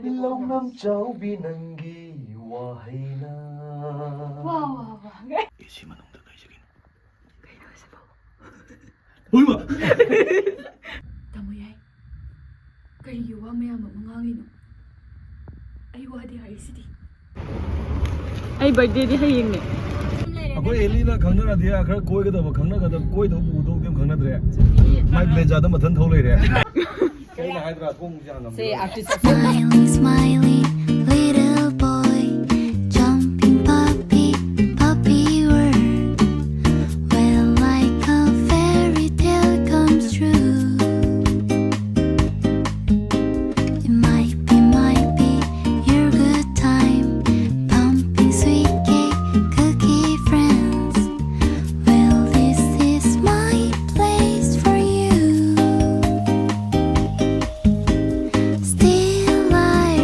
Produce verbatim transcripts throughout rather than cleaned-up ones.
ꯂꯧꯅꯝ ꯆꯥꯎꯕꯤ ꯅꯪꯒꯤ ꯋꯥꯍꯩꯅ꯫ ꯋꯥ ꯋꯥ ꯋꯥ꯫ ꯑꯦ ꯁꯤ ꯃꯅꯨꯡꯗ ꯀꯩ ꯁꯤꯒꯤꯅꯣ? ꯀꯩꯅꯣ ꯍꯥꯏꯁꯤꯕꯣ? ꯍꯣꯏꯃ! ꯇꯥꯃꯣ ꯌꯥꯏ꯫ ꯀꯔꯤꯒꯤ ꯋꯥ ꯃꯌꯥꯝ ꯑꯃ ꯉꯥꯡꯉꯤꯅꯣ? ꯑꯩ ꯋꯥꯗꯤ ꯍꯥꯏꯔꯤꯁꯤꯗꯤ꯫ ꯑꯩ ꯕꯔꯊꯗꯦꯗꯤ ꯍꯌꯦꯡꯅꯦ꯫ ꯑꯩꯈꯣꯏ ꯑꯦꯂꯤꯅ ꯈꯪꯅꯔꯗꯤ ꯈꯔ ꯀꯣꯏꯒꯗꯕ, ꯈꯪꯅꯒꯗꯕ, ꯀꯣꯏꯗꯧꯕ ꯎꯗꯧꯗꯤ ꯑꯃ ꯈꯪꯅꯗ꯭ꯔꯦ꯫ ꯃꯥꯏ ꯕ꯭ꯂꯦꯟꯖꯥꯗ ꯃꯊꯟ ꯊꯧ ꯂꯩꯔꯦ꯫ ꯀꯩꯅꯣ ꯍꯥꯏꯗ꯭ꯔꯥ ꯊꯣꯡꯁꯦ ꯍꯥꯡꯉꯝꯃꯦ꯫ ꯁꯦ artist Smiling, smiling, little boy, jumping puppy, puppy world. Well, like a fairy tale comes true. It might be, might be your good time, pumping sweet cake, cookie friends. Well, this is my place for you. Still, I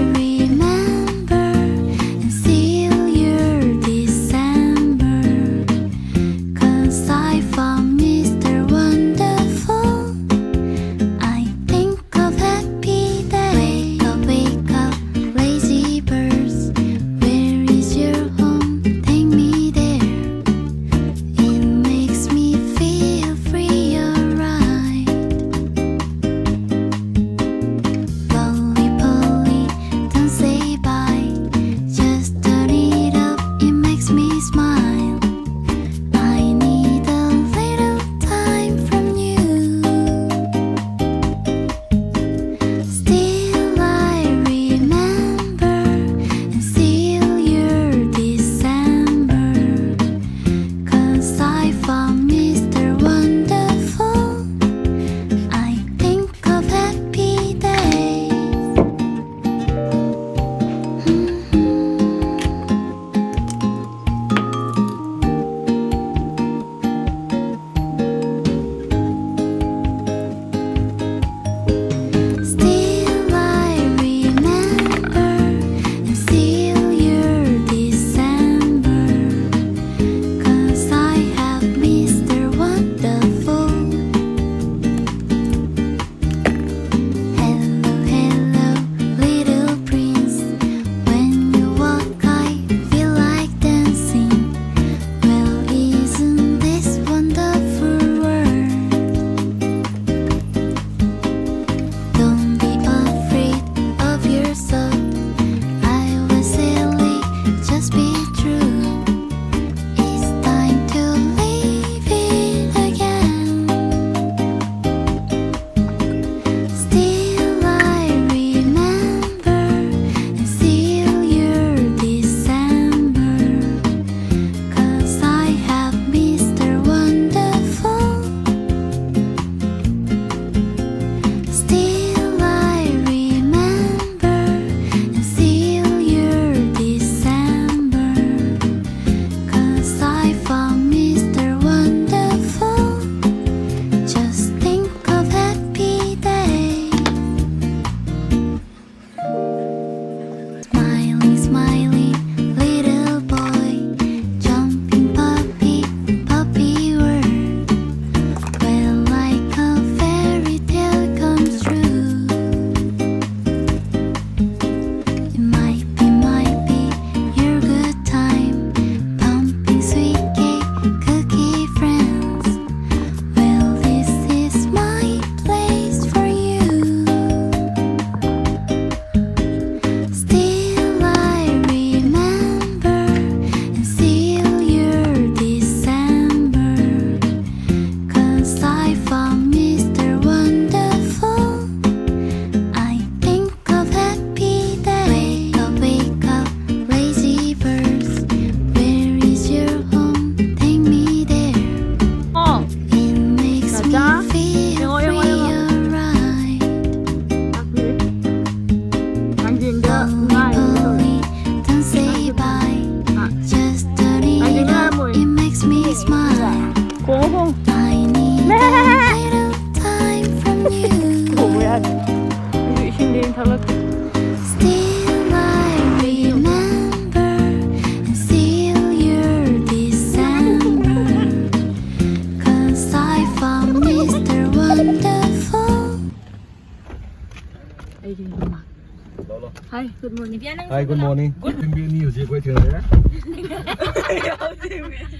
Hi, good morning. ꯅꯨꯄꯤ ꯑꯅꯤ ꯍꯧꯖꯤꯛ ꯑꯩꯈꯣꯏ ꯊꯦꯡꯅꯔꯦ꯫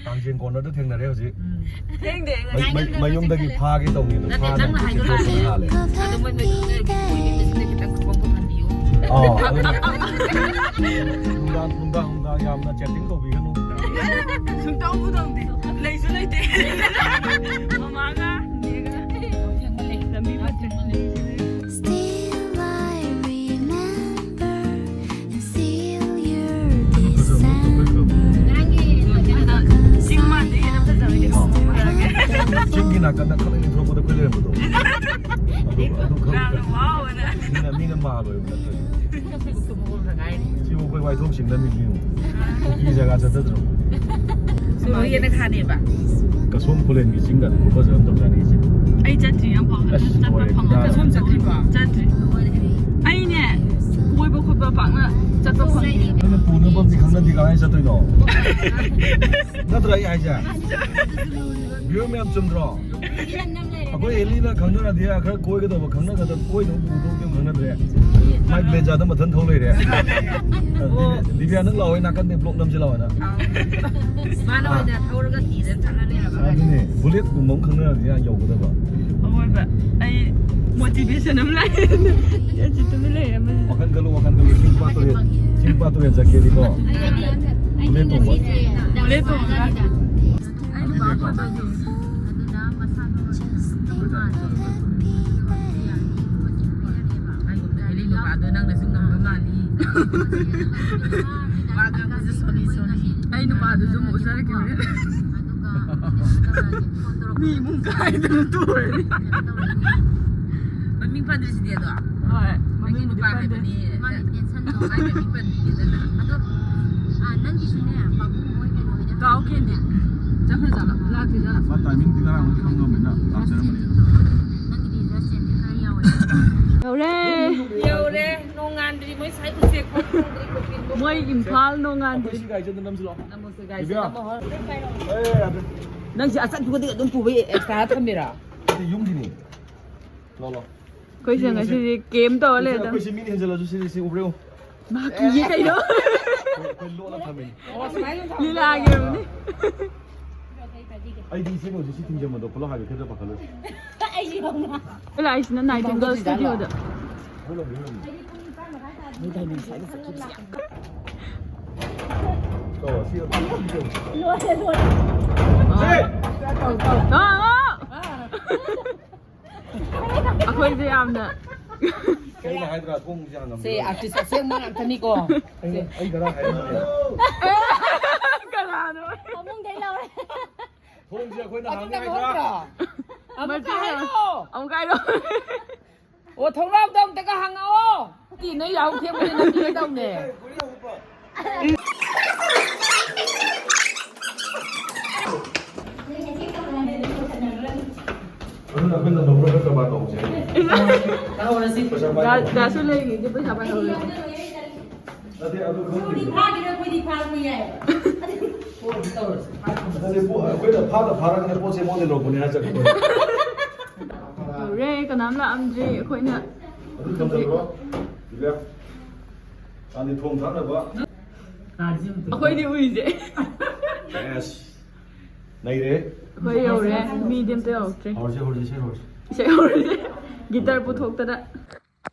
ꯀꯥꯡꯖꯦꯡ corner ꯗ ꯊꯦꯡꯅꯔꯦ ꯍꯧꯖꯤꯛ꯫ ꯊꯦꯡꯗꯦ꯫ ꯃ-, ꯃ-, ꯃꯌꯨꯝꯗꯒꯤ ꯐꯥꯒꯦ ꯇꯧꯅꯤ ꯑꯗꯣ ꯅꯠꯇꯦ, ꯐꯥꯗꯕ ꯅꯪꯅ ꯍꯥꯏꯗꯣ ꯂꯥꯜꯂꯦ꯫ ꯍꯥꯜꯂꯦ꯫ ꯑꯗꯣ ꯃꯣꯏ ꯃꯣꯏ ꯈꯪꯅꯔꯗꯤ ꯀꯣꯏꯕ ꯈꯤꯇꯪ ꯈꯪꯐꯝ ꯈꯪꯍꯟꯕꯤꯌꯨ꯫ ꯑꯥ, ꯑꯗꯨꯅ ꯅꯨꯡꯗꯥꯡ, ꯅꯨꯡꯗꯥꯡ, ꯅꯨꯡꯗꯥꯡ ꯌꯥꯝꯅ chatting ꯇꯧꯕꯤꯒꯅꯨ꯫ ꯁꯨꯡꯇꯧꯕꯨ ꯇꯧꯗꯦ꯫ ꯂꯩꯁꯨ ꯂꯩꯇꯦ꯫ ꯃꯃꯥꯒ ꯅꯦꯒ꯫ ꯂꯝꯕꯤ ꯐꯠꯇ꯭ꯔꯦ꯫ Still I remember and still your December. ꯆꯤꯡ ꯃꯥꯟꯗꯦ ꯍꯦꯟꯅ ꯐꯖꯕꯅꯦ꯫ ꯆꯤꯡꯒꯤ ꯅꯥꯀꯟꯗ ꯈꯪꯅꯤꯡ ꯊꯣꯛꯄꯗ ꯑꯩꯈꯣꯏ ꯂꯩꯔꯝꯕꯗꯣ꯫ ꯑꯗꯨ, ꯑꯗꯨ ꯈꯪꯗ꯭ꯔꯦ꯫ ꯌꯥꯝꯅ wow ꯑꯅ꯫ ꯃꯤꯅ, ꯃꯤꯅ ꯃꯥꯜꯂꯣꯏꯕ ꯅꯠꯇ꯭ꯔꯗꯤ꯫ ꯁꯤꯕꯨ ꯑꯩꯈꯣꯏ ꯋꯥꯏꯊꯣꯛ ꯁꯤꯡꯅꯕꯤꯅꯤ ꯌꯦꯡꯉꯨ꯫ ꯀꯨꯀꯤ ꯖꯒꯥ ꯆꯠꯆꯗ꯭ꯔꯣ? ꯁꯣꯔꯣꯛ ꯍꯦꯟꯅ ꯈꯥꯅꯦꯕ꯫ ꯀꯁꯣꯝ ꯈꯨꯂꯦꯟꯒꯤ ꯆꯤꯡꯒꯗꯤ ꯈꯨꯐꯖ ꯑꯃ ꯇꯧꯖꯥꯠꯅꯤ ꯏꯆꯦ꯫ ꯑꯩ ꯆꯠꯇ꯭ꯔꯤ ꯑꯝꯐꯥꯎ꯫ ꯑꯁ, ꯆꯠꯄ ꯂꯣꯏꯔꯦ, ꯐꯪꯍꯧꯗ꯭ꯔꯦ꯫ ꯀꯗꯥꯏ? ꯀꯁꯣꯝ ꯆꯠꯇ꯭ꯔꯤꯕꯣ? ꯆꯠꯇ꯭ꯔꯤ꯫ ꯑꯩꯅꯦ, ꯀꯣꯏꯕ ꯈꯣꯠꯄ ꯄꯥꯛꯅ ꯆꯠꯄ ꯐꯪꯗꯦ꯫ ꯅꯪꯅ ꯄꯨꯅꯕ ꯑꯝꯗꯤ ꯈꯪꯅꯗꯦ, ꯀꯃꯥꯏꯅ ꯆꯠꯇꯣꯏꯅꯣ? ꯅꯠꯇ꯭ꯔꯥ ꯑꯩ ꯍꯥꯏꯁꯦ? View ꯃꯌꯥꯝ ꯆꯨꯝꯗ꯭ꯔꯣ? ꯑꯩꯈꯣꯏ ꯑꯦꯂꯤꯅ ꯈꯪꯅꯔꯗꯤ ꯈꯔ ꯀꯣꯏꯒꯗꯧꯕ, ꯈꯪꯅꯒꯗꯕ, ꯀꯣꯏꯅꯕ ꯄꯨꯗꯧꯕ ꯀꯩꯝ ꯈꯪꯅꯗ꯭ꯔꯦ꯫ ꯃꯥꯏ ꯒ꯭ꯂꯦꯟꯖꯥꯗ ꯃꯊꯟ ꯊꯧ ꯂꯩꯔꯦ꯫ ꯑꯣ꯫ ꯂꯤꯕꯤꯌꯥ, ꯅꯪ ꯂꯥꯛꯑꯣ, ꯑꯩ ꯅꯥꯀꯟꯗꯩ vlog ꯅꯝꯁꯤ ꯂꯥꯛꯑꯣꯅ꯫ ꯃꯥꯅ ꯑꯣꯏꯅ ꯊꯧꯔꯒ ꯊꯤꯔ ꯆꯠꯂ ꯂꯩꯔꯕ ꯒꯥꯔꯤ꯫ ꯑꯗꯨꯅꯦ, bullet ꯀꯨꯝꯕ ꯑꯃ ꯈꯪꯅꯔꯗꯤ ꯌꯥꯝ ꯌꯧꯒꯗꯕ꯫ ꯑꯋꯣꯏꯕ, ꯑꯩ motivation ꯑꯃ ꯂꯥꯛꯑꯦ꯫ ꯑꯩꯁꯦ ꯇꯨꯃꯤꯟ ꯂꯩꯔꯝꯃꯅꯤ꯫ ꯋꯥꯈꯜ ꯈꯜꯂꯨ, ꯋꯥꯈꯜ ꯈꯜꯂꯨ, ꯆꯤꯡ ꯄꯥꯠ ꯇꯨꯔꯦꯜ, ꯆꯤꯡ ꯄꯥꯠ ꯇꯨꯔꯦꯜ ꯆꯠꯀꯦꯗꯤꯀꯣ꯫ ꯑꯩꯗꯤ ꯉꯁꯤꯁꯦ bullet ꯇꯣꯡꯉꯒ꯫ ꯑꯗꯨꯅ ꯃꯁꯥꯗꯣ ꯍꯥꯏꯒꯨꯝꯗꯅ ꯍꯦꯂꯤ ꯅꯨꯄꯥꯗꯣ ꯅꯪꯅꯁꯨ ꯉꯝꯕ ꯃꯥꯜꯂꯤ꯫ ꯋꯥ ꯉꯥꯡꯕꯁꯨ ꯁꯣꯜꯂꯤ, ꯁꯣꯜꯂꯤ꯫ ꯑꯩ ꯅꯨꯄꯥꯗꯨꯁꯨ ꯑꯃꯨꯛ ꯎꯠꯆꯔꯛꯀꯦ ꯍꯣꯔꯦꯟ꯫ ꯃꯤ ꯏꯃꯨꯡ ꯀꯥꯏꯗꯅ ꯇꯣꯔꯅꯤ꯫ ꯃꯃꯤꯡ ꯄꯟꯗ꯭ꯔꯤꯁꯤꯗꯤ ꯑꯗꯣ꯫ ꯍꯣꯏ, ꯅꯪꯒꯤ ꯃꯃꯤꯡꯕꯨꯗꯤ ꯅꯨꯄꯥ ꯄꯟꯗꯦ꯫ ꯍꯥꯏꯕꯅꯤ꯫ ꯃꯥꯅꯦ, tension ꯇꯧ꯫ ꯃꯥꯏ ꯃꯃꯤꯡ ꯄꯟꯕꯤꯒꯦꯗꯅ꯫ ꯑꯗꯣ, ꯑ, ꯅꯪꯒꯤꯁꯨꯅꯦ, ꯄꯥꯕꯨꯡ ꯍꯣꯏ ꯀꯩꯅꯣ ꯍꯣꯏꯗ ꯀꯥꯎ ꯀꯦꯟꯗꯤ꯫ ꯆꯠꯈ꯭ꯔꯖꯥꯠꯂꯣ? ꯂꯥꯛꯇ꯭ꯔꯤꯖꯥꯠꯂꯣ? ꯃꯥ timing ꯗꯤ ꯉꯔꯥꯡ ꯂꯣꯏ ꯈꯪꯉꯕꯅꯤꯅ ꯂꯥꯛꯆꯔꯝꯃꯅꯤ꯫ ꯅꯪꯒꯤꯗꯤ just ꯆꯦꯟꯗꯤ ꯈꯔ ꯌꯥꯎꯋꯦ꯫ ꯌꯧꯔꯦ꯫ ꯌꯧꯔꯦ꯫ ꯅꯣꯡꯉꯥꯟꯗ꯭ꯔꯤ, ꯃꯣꯏ ꯁꯥꯏ ꯎꯆꯦꯛ ꯐꯥꯎ ꯈꯪꯗ꯭ꯔꯤ, ꯀꯣꯀꯤꯜꯗꯣ꯫ ꯃꯣꯏ ꯏꯝꯐꯥꯜ ꯅꯣꯡꯉꯥꯟꯗ꯭ꯔꯤ꯫ ꯑꯩꯈꯣꯏ ꯁꯤ ꯒꯥꯔꯤꯁꯦ ꯑꯝꯇ ꯅꯝꯁꯤꯜꯂꯣ꯫ ꯅꯝꯃꯣꯁꯦ, ꯒꯥꯔꯤꯁꯦ ꯗꯤꯕꯤꯌꯥ꯫ ꯅꯝꯃꯣ꯫ ꯑꯦ, ꯌꯥꯗ꯭ꯔꯦ꯫ ꯅꯪꯁꯦ ꯑꯆꯠꯄ ꯈꯨꯗꯤꯡ ꯑꯗꯨꯝ ꯄꯨꯕ extra ꯊꯝꯃꯤꯔꯥ? ꯁꯤ ꯌꯨꯝꯒꯤꯅꯤ꯫ ꯂꯥꯎ, ꯂꯥꯎ꯫ ꯑꯩꯈꯣꯏꯁꯦ ꯉꯁꯤꯗꯤ camp ꯇꯧꯔ ꯂꯩꯔꯦ꯫ ꯑꯩꯈꯣꯏꯁꯦ ꯃꯤꯅ ꯍꯦꯟꯖꯜꯂꯁꯨ ꯁꯤꯗꯤ ꯁꯤ ꯎꯕ꯭ꯔꯥ ꯌꯦꯡꯉꯨ꯫ ꯃꯥ ꯀꯤꯌꯦ ꯀꯩꯅꯣ꯫ ꯑꯩꯈꯣꯏ ꯂꯣꯠꯅ ꯊꯝꯃꯤꯅꯤ꯫ ꯂꯤꯂꯥꯒꯤ ꯑꯣꯏꯔꯝꯅꯤ꯫ ꯑꯩꯗꯤ ꯏꯆꯦꯅ ꯍꯧꯖꯤꯛ ꯁꯤ ꯊꯤꯡꯖꯕꯗꯣ ꯄꯨꯂꯞ ꯍꯥꯏꯒꯦ ꯈꯟꯗ ꯄꯥꯈꯠꯂꯨꯔꯦ꯫ ꯑꯩꯁꯤ ꯍꯧꯅ꯫ ꯑꯩꯈꯣꯏ ꯂꯥꯛꯏꯁꯤꯅ ꯅꯥꯏꯇꯤꯡꯒꯜ ꯁ꯭ꯇꯨꯗꯤꯑꯣꯗ꯫ ꯍꯣꯏ ꯂꯥꯛꯄꯤꯔꯣ꯫ ꯃꯣꯏ ꯗꯥꯏꯃꯟ ꯁꯥꯏꯗ ꯆꯠꯈꯤꯕꯁꯦ ꯌꯥꯝ ꯀꯣ, ꯁꯤ ꯑꯗꯨꯝ ꯇꯧꯁꯤ꯫ ꯂꯣꯏꯔꯦ ꯂꯣꯏꯔꯦ꯫ ꯑꯥ, ꯑꯥ꯫ ꯑꯩꯈꯣꯏꯁꯦ ꯌꯥꯝꯅ ꯀꯩꯅꯣ ꯍꯥꯏꯗ꯭ꯔꯥ ꯊꯣꯡꯁꯦ ꯍꯥꯡꯉꯝꯗꯦ꯫ ꯁꯦ ꯑꯥꯔꯇꯤꯁ ꯑꯁꯦꯡꯕ ꯉꯥꯛꯇꯅꯤꯀꯣ꯫ ꯑꯩ ꯑꯩ ꯉꯔꯥꯡ ꯍꯥꯏꯔꯝꯕꯅꯦ꯫ ꯀꯅꯥꯅꯣ? ꯐꯃꯨꯡꯗꯩ ꯂꯧꯔꯦ꯫ ꯊꯣꯡꯁꯦ ꯑꯩꯈꯣꯏꯅ ꯍꯥꯡꯉꯦ ꯑꯗꯨꯅ ꯍꯥꯏꯗ꯭ꯔꯥ? ꯍꯣꯠꯇ꯭ꯔꯣ? ꯑꯃꯨꯛꯀ ꯃꯇꯦꯛ ꯑꯃ꯫ ꯍꯥꯏꯔꯛꯑꯣ꯫ ꯑꯃꯨꯛ ꯍꯥꯏꯔꯣ꯫ ꯑꯣ ꯊꯣꯡꯅꯥꯎꯗ ꯑꯝꯇꯒ ꯍꯥꯡꯉꯛꯑꯣ꯫ ꯇꯤ ꯅꯣꯏ ꯌꯥꯍꯧ ꯊꯦꯡꯕꯅꯤꯅ ꯅꯪ ꯄꯤꯒꯗꯧꯅꯦ꯫ ꯑꯗꯨꯅ ꯑꯩꯈꯣꯏꯅ ꯂꯧꯔꯒ ꯀꯔꯕꯥꯔ ꯇꯧꯁꯦ꯫ ꯇꯧꯔꯁꯤ꯫ ꯄꯩꯁꯥ ꯗꯥ- ꯄꯥꯏꯗꯕ꯫ ꯗꯥꯁꯨ ꯂꯩꯔꯤꯗꯤ ꯄꯩꯁꯥ ꯄꯥꯏꯍꯧꯔꯦ꯫ ꯅꯠꯇꯦ, ꯑꯗꯨ ꯈꯪꯗꯦ꯫ ꯐꯥꯈꯤꯔꯣꯏ ꯑꯩꯈꯣꯏꯗꯤ ꯐꯥꯔꯛꯄ ꯌꯥꯏ꯫ ꯅꯠꯇꯦ, ꯄꯣ-, ꯑꯩꯈꯣꯏꯅ ꯐꯥꯗ ꯐꯥꯔꯛꯅ ꯄꯣꯠꯁꯦ ꯃꯣꯏꯗ ꯂꯧꯕꯅꯦ ꯍꯥꯏ ꯆꯠꯈꯤꯕ꯫ ꯇꯧꯔꯦ, ꯀꯅꯥꯝ ꯂꯥꯛꯑꯝꯗ꯭ꯔꯤ ꯑꯩꯈꯣꯏꯅ꯫ ꯑꯗꯨ ꯊꯝꯖꯜꯂꯨꯔꯣ, ꯗꯤꯕ꯭ꯌꯥ꯫ ꯆꯥꯟꯗꯤ ꯊꯣꯡ ꯊꯥꯛꯅꯕ꯫ ꯑꯩꯈꯣꯏꯗꯤ ꯎꯏꯁꯦ꯫ ꯑꯦꯁ꯫ ꯅꯩꯔꯦ꯫ ꯑꯩꯈꯣꯏ ꯌꯧꯔꯦ, ꯃꯤꯗꯤ ꯑꯝꯇ ꯌꯧꯔꯛꯇ꯭ꯔꯤ꯫ ꯍꯧꯔꯁꯦ, ꯍꯧꯔꯁꯦ, ꯏꯁꯩ ꯍꯧꯔꯁꯦ꯫ ꯏꯁꯩ ꯍꯧꯔꯁꯦ꯫ ꯒꯤꯇꯔ ꯄꯨꯊꯣꯛꯇꯅ꯫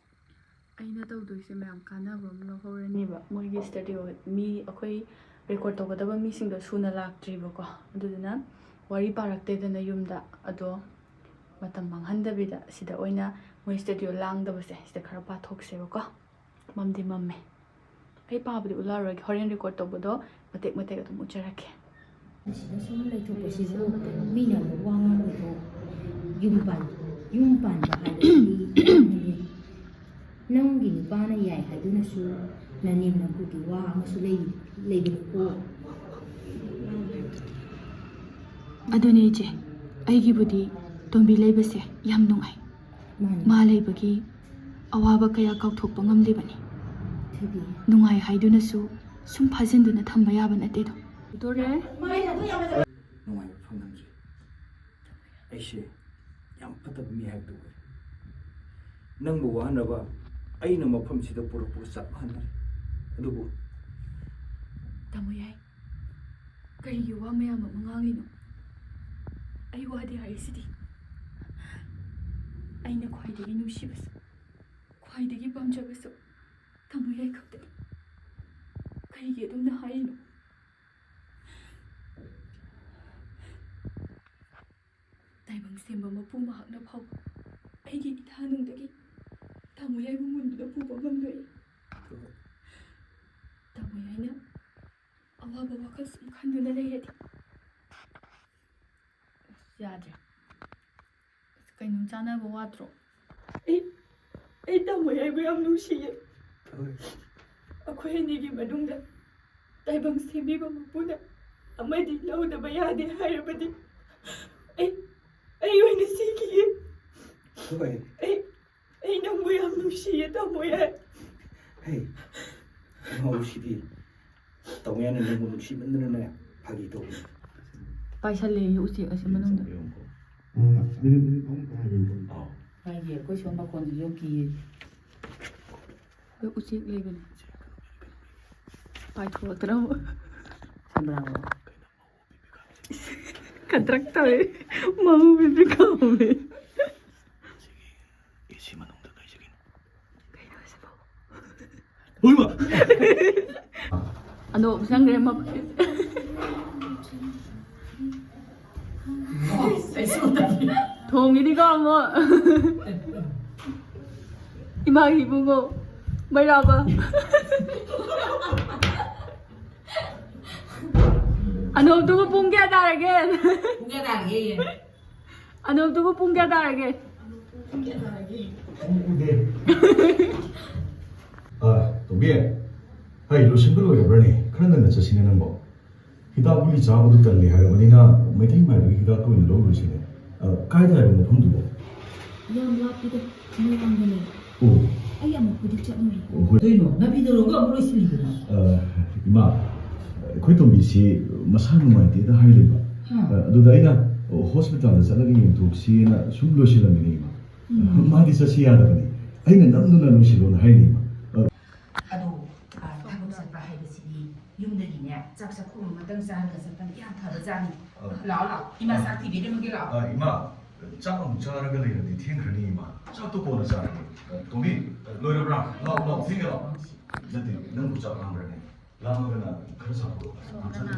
ꯑꯩꯅ ꯇꯧꯗꯣꯏꯁꯦ ꯃꯌꯥꯝ ꯀꯥꯟꯅꯕ ꯑꯃ ꯂꯧꯍꯧꯔꯅꯦꯕ꯫ ꯃꯣꯏꯒꯤ ꯁ꯭ꯇꯨꯗꯤꯑꯣ ꯃꯤ ꯑꯩꯈꯣꯏ ꯔꯦꯀꯣꯔꯠ ꯇꯧꯒꯗꯕ ꯃꯤꯁꯤꯡꯗꯣ ꯁꯨꯅ ꯂꯥꯛꯇ꯭ꯔꯤꯕꯀꯣ꯫ ꯑꯗꯨꯗꯨꯅ ꯋꯥꯔꯤ ꯄꯥꯔꯛꯇꯦꯗꯅ ꯌꯨꯝꯗ꯫ ꯑꯗꯣ ꯃꯇꯝ ꯃꯥꯡꯍꯟꯗꯕꯤꯗ ꯁꯤꯗ ꯑꯣꯏꯅ ꯃꯣꯏ ꯁ꯭ꯇꯨꯗꯤꯑꯣ ꯂꯥꯡꯗꯕꯁꯦ ꯁꯤꯗ ꯈꯔ ꯄꯥꯊꯣꯛꯁꯦꯕꯀꯣ꯫ ꯃꯝꯗꯤ ꯃꯝꯃꯦ꯫ ꯑꯩ ꯄꯥꯕꯗꯤ ꯎꯠꯂꯛꯑꯔꯣꯏꯒꯦ꯫ ꯍꯣꯔꯦꯟ ꯔꯦꯀꯣꯔꯠ ꯇꯧꯕꯗꯣ ꯃꯇꯦꯛ ꯃꯇꯦꯛ ꯑꯗꯨꯝ ꯎꯠꯆꯔꯛꯀꯦ꯫ ꯁꯤꯗ ꯁꯨꯝ ꯂꯩꯊꯣꯛꯄꯁꯤꯁꯨ ꯃꯤꯅ ꯑꯃꯨꯛ ꯋꯥ ꯉꯥꯡꯕꯗꯣ ꯌꯨꯝ ꯄꯥꯟ-, ꯌꯨꯝ ꯄꯥꯟꯕ ꯍꯥꯏꯕꯁꯤꯗꯤ ꯅꯪꯒꯤ ꯅꯨꯄꯥꯅ ꯌꯥꯏ ꯍꯥꯏꯗꯨꯅꯁꯨ ꯅꯅꯦꯝ ꯅꯀꯨꯒꯤ ꯋꯥ ꯑꯃꯁꯨ ꯂꯩ-, ꯂꯩꯕꯅꯤꯀꯣ꯫ ꯑꯗꯨꯅꯦ ꯏꯆꯦ, ꯑꯩꯒꯤꯕꯨꯗꯤ ꯇꯣꯝꯕꯤ ꯂꯩꯕꯁꯦ ꯌꯥꯝ ꯅꯨꯡꯉꯥꯏ꯫ ꯃꯥꯅꯤ꯫ ꯃꯥ ꯂꯩꯕꯒꯤ ꯑꯋꯥꯕ ꯀꯌꯥ ꯀꯥꯎꯊꯣꯛꯄ ꯉꯝꯂꯤꯕꯅꯤ꯫ ꯊꯣꯏꯕꯤ꯫ ꯅꯨꯡꯉꯥꯏ ꯍꯥꯏꯗꯨꯅꯁꯨ ꯁꯨꯝ ꯐꯥꯖꯤꯟꯗꯨꯅ ꯊꯝꯕ ꯌꯥꯕ ꯅꯠꯇꯦꯗꯣ꯫ ꯎꯗꯣꯔꯦ꯫ ꯅꯨꯡꯉꯥꯏꯕ ꯐꯪꯍꯟꯗ꯭ꯔꯤ꯫ ꯑꯩꯁꯦ ꯌꯥꯝ ꯐꯠꯇꯕ ꯃꯤ ꯍꯥꯏꯕꯗꯨ ꯑꯣꯏꯔꯦ꯫ ꯅꯪꯕꯨ ꯋꯥꯍꯟꯅꯕ ꯑꯩꯅ ꯃꯐꯝꯁꯤꯗ ꯄꯨꯔꯛꯄꯒ ꯆꯞ ꯃꯥꯟꯅꯔꯦ꯫ ꯑꯗꯨꯕꯨ ꯇꯥꯃꯣ ꯌꯥꯏ, ꯀꯔꯤꯒꯤ ꯋꯥ ꯃꯌꯥꯝ ꯑꯃ ꯉꯥꯡꯂꯤꯅꯣ? ꯑꯩ ꯋꯥꯗꯤ ꯍꯥꯏꯔꯤꯁꯤꯗꯤ꯫ ꯑꯩꯅ ꯈ꯭ꯋꯥꯏꯗꯒꯤ ꯅꯨꯡꯁꯤꯕꯁꯨ, ꯈ꯭ꯋꯥꯏꯗꯒꯤ ꯄꯥꯝꯖꯕꯁꯨ ꯇꯥꯃꯣ ꯌꯥꯏ ꯈꯛꯇꯅꯤ꯫ ꯀꯔꯤꯒꯤ ꯑꯗꯨꯝꯅ ꯍꯥꯏꯔꯤꯅꯣ? ꯇꯥꯏꯕꯪ ꯁꯦꯝꯕ ꯃꯄꯨ ꯃꯍꯥꯛꯅ ꯐꯥꯎꯕ ꯑꯩꯒꯤ ꯏꯊꯥꯅꯨꯡꯗꯒꯤ ꯇꯥꯃꯣ ꯌꯥꯏꯕꯨ ꯃꯨꯟꯗꯨꯅ ꯄꯨꯕ ꯉꯝꯂꯣꯏ꯫ ꯇꯥꯃꯣ ꯌꯥꯏꯅ ꯑꯋꯥꯕ ꯋꯥꯈꯜ ꯁꯨꯝ ꯈꯟꯗꯨꯅ ꯂꯩꯔꯗꯤ꯫ ꯑꯁ, ꯌꯥꯗ꯭ꯔꯦ꯫ ꯑꯁ, ꯀꯩꯅꯣ, ꯆꯥꯅꯕ ꯋꯥꯠꯇ꯭ꯔꯣ? ꯑꯩ, ꯑꯩ ꯇꯥꯃꯣ ꯌꯥꯏꯕꯨ ꯌꯥꯝ ꯅꯨꯡꯁꯤꯌꯦ꯫ ꯑꯩꯈꯣꯏ ꯑꯅꯤꯒꯤ ꯃꯅꯨꯡꯗ ꯇꯥꯏꯕꯪ ꯁꯦꯝꯕꯤꯕ ꯃꯄꯨꯅ ꯑꯃꯗꯤ ꯂꯧꯗꯕ ꯌꯥꯗꯦ ꯍꯥꯏꯔꯕꯗꯤ ꯑꯩ, ꯑꯩ ꯑꯣꯏꯅ ꯁꯤꯈꯤꯒꯦ꯫ ꯍꯣꯏ꯫ ꯑꯩ, ꯑꯩ ꯅꯪꯕꯨ ꯌꯥꯝ ꯅꯨꯡꯁꯤꯌꯦ, ꯇꯥꯃꯣ ꯌꯥꯏ꯫ ꯍꯦ, ꯉꯥꯎꯁꯤꯗꯤ꯫ ꯇꯥꯃꯣ ꯌꯥꯏꯅ ꯅꯪꯕꯨ ꯅꯨꯡꯁꯤꯃꯟꯗꯅꯅꯦ, ꯐꯥꯒꯤ ꯇꯧꯕꯅꯤ꯫ ꯄꯥꯏꯁꯜꯂꯦꯌꯦ ꯎꯆꯦꯛ ꯑꯁꯤ ꯃꯅꯨꯡꯗ꯫ ꯌꯦꯡꯉꯨꯀꯣ꯫ ꯎꯝ, ꯃꯤꯅꯤꯠ, ꯃꯤꯅꯤꯠ ꯑꯍꯨꯝ ꯈꯛꯇ ꯉꯥꯏꯔꯦꯕꯀꯣ꯫ ꯑꯥꯎ꯫ ꯉꯥꯏꯒꯦ, ꯑꯩꯈꯣꯏ ꯁꯣꯝ ꯃꯈꯣꯟꯁꯤꯁꯨ ꯌꯥꯝ ꯀꯤꯌꯦ꯫ ꯑꯗꯣ ꯎꯆꯦꯛ ꯂꯩꯕꯅꯦ꯫ ꯄꯥꯏꯊꯣꯔꯛꯇꯅ ꯑꯃꯨꯛ꯫ ꯁꯦꯝꯕ꯭ꯔꯥꯕꯣ? ꯈꯗ꯭ꯔꯛ ꯇꯧꯋꯦ꯫ ꯃꯃꯨ ꯄꯤꯄꯤ ꯀꯥꯎꯋꯦ꯫ ꯁꯤꯒꯤ ꯑꯦ ꯁꯤ ꯃꯅꯨꯡꯗ ꯀꯩ ꯆꯠꯀꯦꯅꯣ? ꯀꯩꯅꯣ ꯁꯤꯕꯣ? ꯍꯣꯏꯃ! ꯑꯗꯣ ꯆꯪꯈ꯭ꯔꯦ ꯃ-, ꯊꯣꯡꯒꯤꯅꯤꯀꯣ ꯑꯃꯨꯛ꯫ ꯏꯃꯥꯒꯤ ꯏꯕꯨꯡꯉꯣ, ꯃꯩꯔꯥꯕ꯫ ꯑꯅꯣꯞꯇꯨꯕꯨ ꯄꯨꯡ ꯀꯌꯥ ꯇꯥꯔꯒꯦ? ꯄꯨꯡ ꯀꯌꯥ ꯇꯥꯔꯒꯦ? ꯑꯅꯣꯞꯇꯨꯕꯨ ꯄꯨꯡ ꯀꯌꯥ ꯇꯥꯔꯒꯦ? ꯄꯨꯡ ꯎꯗꯦ꯫ ꯑ, ꯇꯣꯝꯕꯤ, ꯍꯩ, ꯂꯣꯏꯁꯤꯟꯕ ꯂꯣꯏꯔꯕ꯭ꯔꯅꯦ? ꯈꯔ ꯉꯟꯅ ꯆꯠꯁꯤꯅꯦ ꯅꯪꯕꯣ꯫ ꯍꯤꯗꯥꯛ ꯒꯨꯂꯤ ꯆꯥꯕꯗꯨ ꯇꯜꯂꯦ ꯍꯥꯏꯔꯕꯅꯤꯅ ꯃꯩꯇꯩ ꯃꯥꯏꯕꯒꯤ ꯍꯤꯗꯥꯛꯇ ꯑꯣꯏꯅ ꯂꯧꯔꯨꯁꯤꯅꯦ꯫ ꯑ, ꯀꯥꯏꯗ ꯍꯥꯏꯕ ꯃꯐꯝꯗꯨꯕꯣ? ꯌꯥꯝ ꯂꯥꯞꯄꯤꯗ, ꯃꯣꯏꯔꯥꯡꯗꯅꯦ꯫ ꯑꯣ꯫ ꯑꯩ ꯑꯃꯨꯛꯄꯨꯗꯤ ꯆꯠꯂꯨꯔꯦ꯫ ꯑꯣ, ꯍꯣꯏ꯫ ꯀꯩꯅꯣ, ꯅꯥꯄꯤ ꯇꯧꯔꯒ ꯑꯃꯨꯛ ꯂꯣꯏꯁꯤꯜꯂꯤꯗꯨꯅ? ꯑ, ꯏꯃꯥ, ꯑꯩꯈꯣꯏ ꯇꯣꯝꯕꯤꯁꯤ ꯃꯁꯥ ꯅꯨꯡꯉꯥꯏꯇꯦꯗ ꯍꯥꯏꯔꯤꯕ꯫ ꯍꯥ꯫ ꯑ, ꯑꯗꯨꯗ ꯑꯩꯅ ꯍꯣꯁꯄꯤꯇꯥꯜꯗ ꯆꯠꯂꯒ ꯌꯦꯡꯊꯣꯛꯁꯤꯅ ꯁꯨꯝ ꯂꯣꯏꯁꯤꯜꯂꯝꯃꯤꯅꯦ, ꯏꯃꯥ꯫ ꯎꯝ꯫ ꯃꯥꯗꯤ ꯆꯠꯁꯤ ꯌꯥꯗꯕꯅꯤ꯫ ꯑꯩꯅ ꯅꯝꯗꯨꯅ ꯂꯣꯏꯁꯤꯜꯂꯣꯅ ꯍꯥꯏꯅꯤ, ꯏꯃꯥ꯫ ꯑ, ꯑꯗꯣ, ꯑ, ꯆꯠꯄ ꯍꯥꯏꯕꯁꯤꯗꯤ ꯌꯨꯝꯗꯒꯤꯅꯦ ꯆꯥꯛ ꯆꯥꯛꯈꯨꯝ ꯑꯃꯇꯪ ꯆꯥꯔꯒ ꯆꯠꯄꯅ ꯌꯥꯝ ꯐꯕꯖꯥꯠꯅꯤ꯫ ꯑ꯫ ꯂꯥꯛꯑꯣ, ꯂꯥꯛꯑꯣ, ꯏꯃꯥ ꯑ꯫ ꯆꯥꯛ ꯊꯤꯕꯤꯔꯝꯃꯒꯦ, ꯂꯥꯛꯑꯣ꯫ ꯑ, ꯏꯃꯥ, ꯆꯥꯛ ꯑꯃꯨꯛ ꯆꯥꯔꯒ ꯂꯩꯔꯗꯤ ꯊꯦꯡꯈ꯭ꯔꯅꯤ, ꯏꯃꯥ꯫ ꯆꯥꯛꯇꯣ ꯀꯣꯟꯅ ꯆꯥꯔꯒꯦ꯫ ꯑ, ꯇꯣꯝꯕꯤ, ꯑ, ꯂꯣꯏꯔꯕ꯭ꯔꯥ? ꯂꯥꯛꯑꯣ, ꯂꯥꯛꯑꯣ, ꯊꯦꯡꯉꯦ, ꯂꯥꯛꯑꯣ꯫ ꯅꯠꯇꯦ, ꯅꯪꯕꯨ ꯆꯥꯛ ꯂꯥꯝꯕ꯭ꯔꯅꯦ? ꯂꯥꯝꯃꯒꯅ ꯈꯔ ꯆꯥꯊꯣꯛꯑꯣ꯫ ꯀꯅꯥ?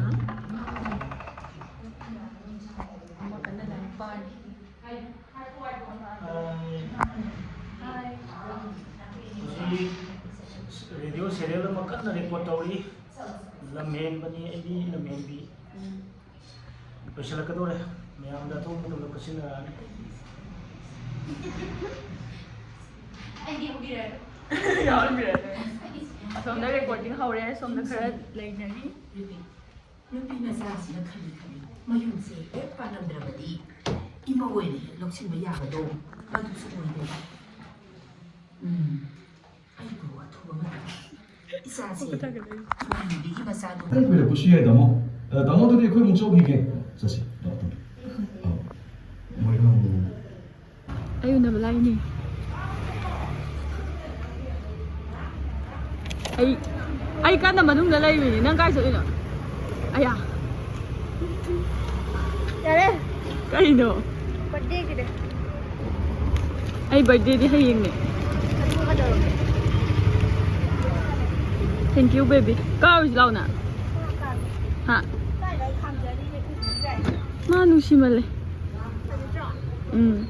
ꯑꯃ ꯀꯟꯅ ꯂꯥꯏꯔꯤꯛ ꯄꯥꯔꯤ꯫ ꯍꯥꯏ꯫ ꯍꯧꯖꯤꯛ ꯔꯦꯗꯤꯑꯣ ꯁꯦꯔꯤꯌꯦꯜ ꯑꯃ ꯀꯟꯅ ꯔꯦꯀꯣꯔꯗ ꯇꯧꯔꯤ꯫ ꯂꯝꯍꯦꯟꯕꯅꯤ, ꯑꯩꯗꯤ ꯂꯝꯍꯦꯟꯕꯤ꯫ ꯎꯝ꯫ ꯂꯣꯏꯁꯤꯜꯂꯛꯀꯗꯧꯔꯦ꯫ ꯃꯌꯥꯝꯗ ꯑꯊꯨꯕ ꯃꯇꯝꯗ ꯈꯨꯠꯁꯤꯟꯅꯔꯛꯑꯅꯤ꯫ ꯑꯩꯗꯤ ꯌꯥꯎꯕꯤꯔꯔꯣꯏ꯫ ꯌꯥꯎꯕꯤꯔꯔꯣꯏ꯫ ꯑꯁꯣꯝꯗ ꯔꯦꯀꯣꯔꯗꯤꯡ ꯍꯧꯔꯦ, ꯁꯣꯝꯗ ꯈꯔ ꯂꯩꯅꯔꯤ꯫ ꯅꯨꯄꯤ ꯃꯆꯥꯁꯤꯅ ꯈꯜꯂꯤ ꯈꯜꯂꯤ ꯃꯌꯨꯝꯁꯦ ꯍꯦꯛ ꯄꯥꯜꯂꯝꯗ꯭ꯔꯕꯗꯤ ꯏꯃꯧ ꯑꯣꯏꯅ ꯍꯦꯛ ꯂꯧꯁꯤꯟꯕ ꯌꯥꯕꯗꯣ ꯑꯗꯨꯁꯨ ꯑꯣꯏꯗꯦ꯫ ꯎꯝ, ꯑꯩꯕꯨ ꯑꯊꯨꯕ ꯃꯇꯝꯗ ꯏꯆꯥꯁꯤ ꯃꯥꯟꯕꯤꯒꯤ ꯃꯆꯥꯗꯨ ꯅꯪ ꯀꯨꯏꯔꯛꯄꯁꯨ ꯌꯥꯏ, ꯇꯥꯃꯣ꯫ ꯑ, ꯇꯥꯃꯣ, ꯑꯗꯨꯗꯤ ꯑꯩꯈꯣꯏ ꯑꯃꯨꯛ ꯆꯧꯈꯤꯒꯦ꯫ ꯆꯠꯁꯤ, ꯂꯥꯛꯑꯣ, ꯇꯥꯃꯣ꯫ ꯑ, ꯃꯣꯏꯔꯥꯡ꯫ ꯑꯩ ꯎꯅꯕ ꯂꯥꯛꯏꯅꯦ꯫ ꯑꯩ, ꯑꯩ ꯀꯟꯅ ꯃꯅꯨꯡꯗ ꯂꯩꯔꯤꯅꯦ꯫ ꯅꯪ ꯀꯥꯏ ꯆꯠꯂꯤꯅꯣ? ꯑꯌꯥ꯫ ꯌꯥꯔꯦ꯫ ꯀꯩꯅꯣ? ꯕꯔꯊꯗꯦꯒꯤꯅꯦ꯫ ꯑꯩ ꯕꯔꯊꯗꯦꯗꯤ ꯍꯌꯦꯡꯅꯦ꯫ ꯑꯗꯨ ꯀꯩꯗꯧꯔꯒꯦ? Thank you, baby꯫ ꯀꯥꯔꯨꯁꯤ ꯂꯥꯎꯅ꯫ ꯍꯥ? ꯀꯥꯏꯗ ꯑꯩ ꯈꯥꯝꯖꯔꯤꯁꯦ ꯎꯕꯤꯕ ꯌꯥꯏ꯫ ꯃꯥ ꯅꯨꯡꯁꯤꯃꯜꯂꯦ꯫ ꯎꯝ꯫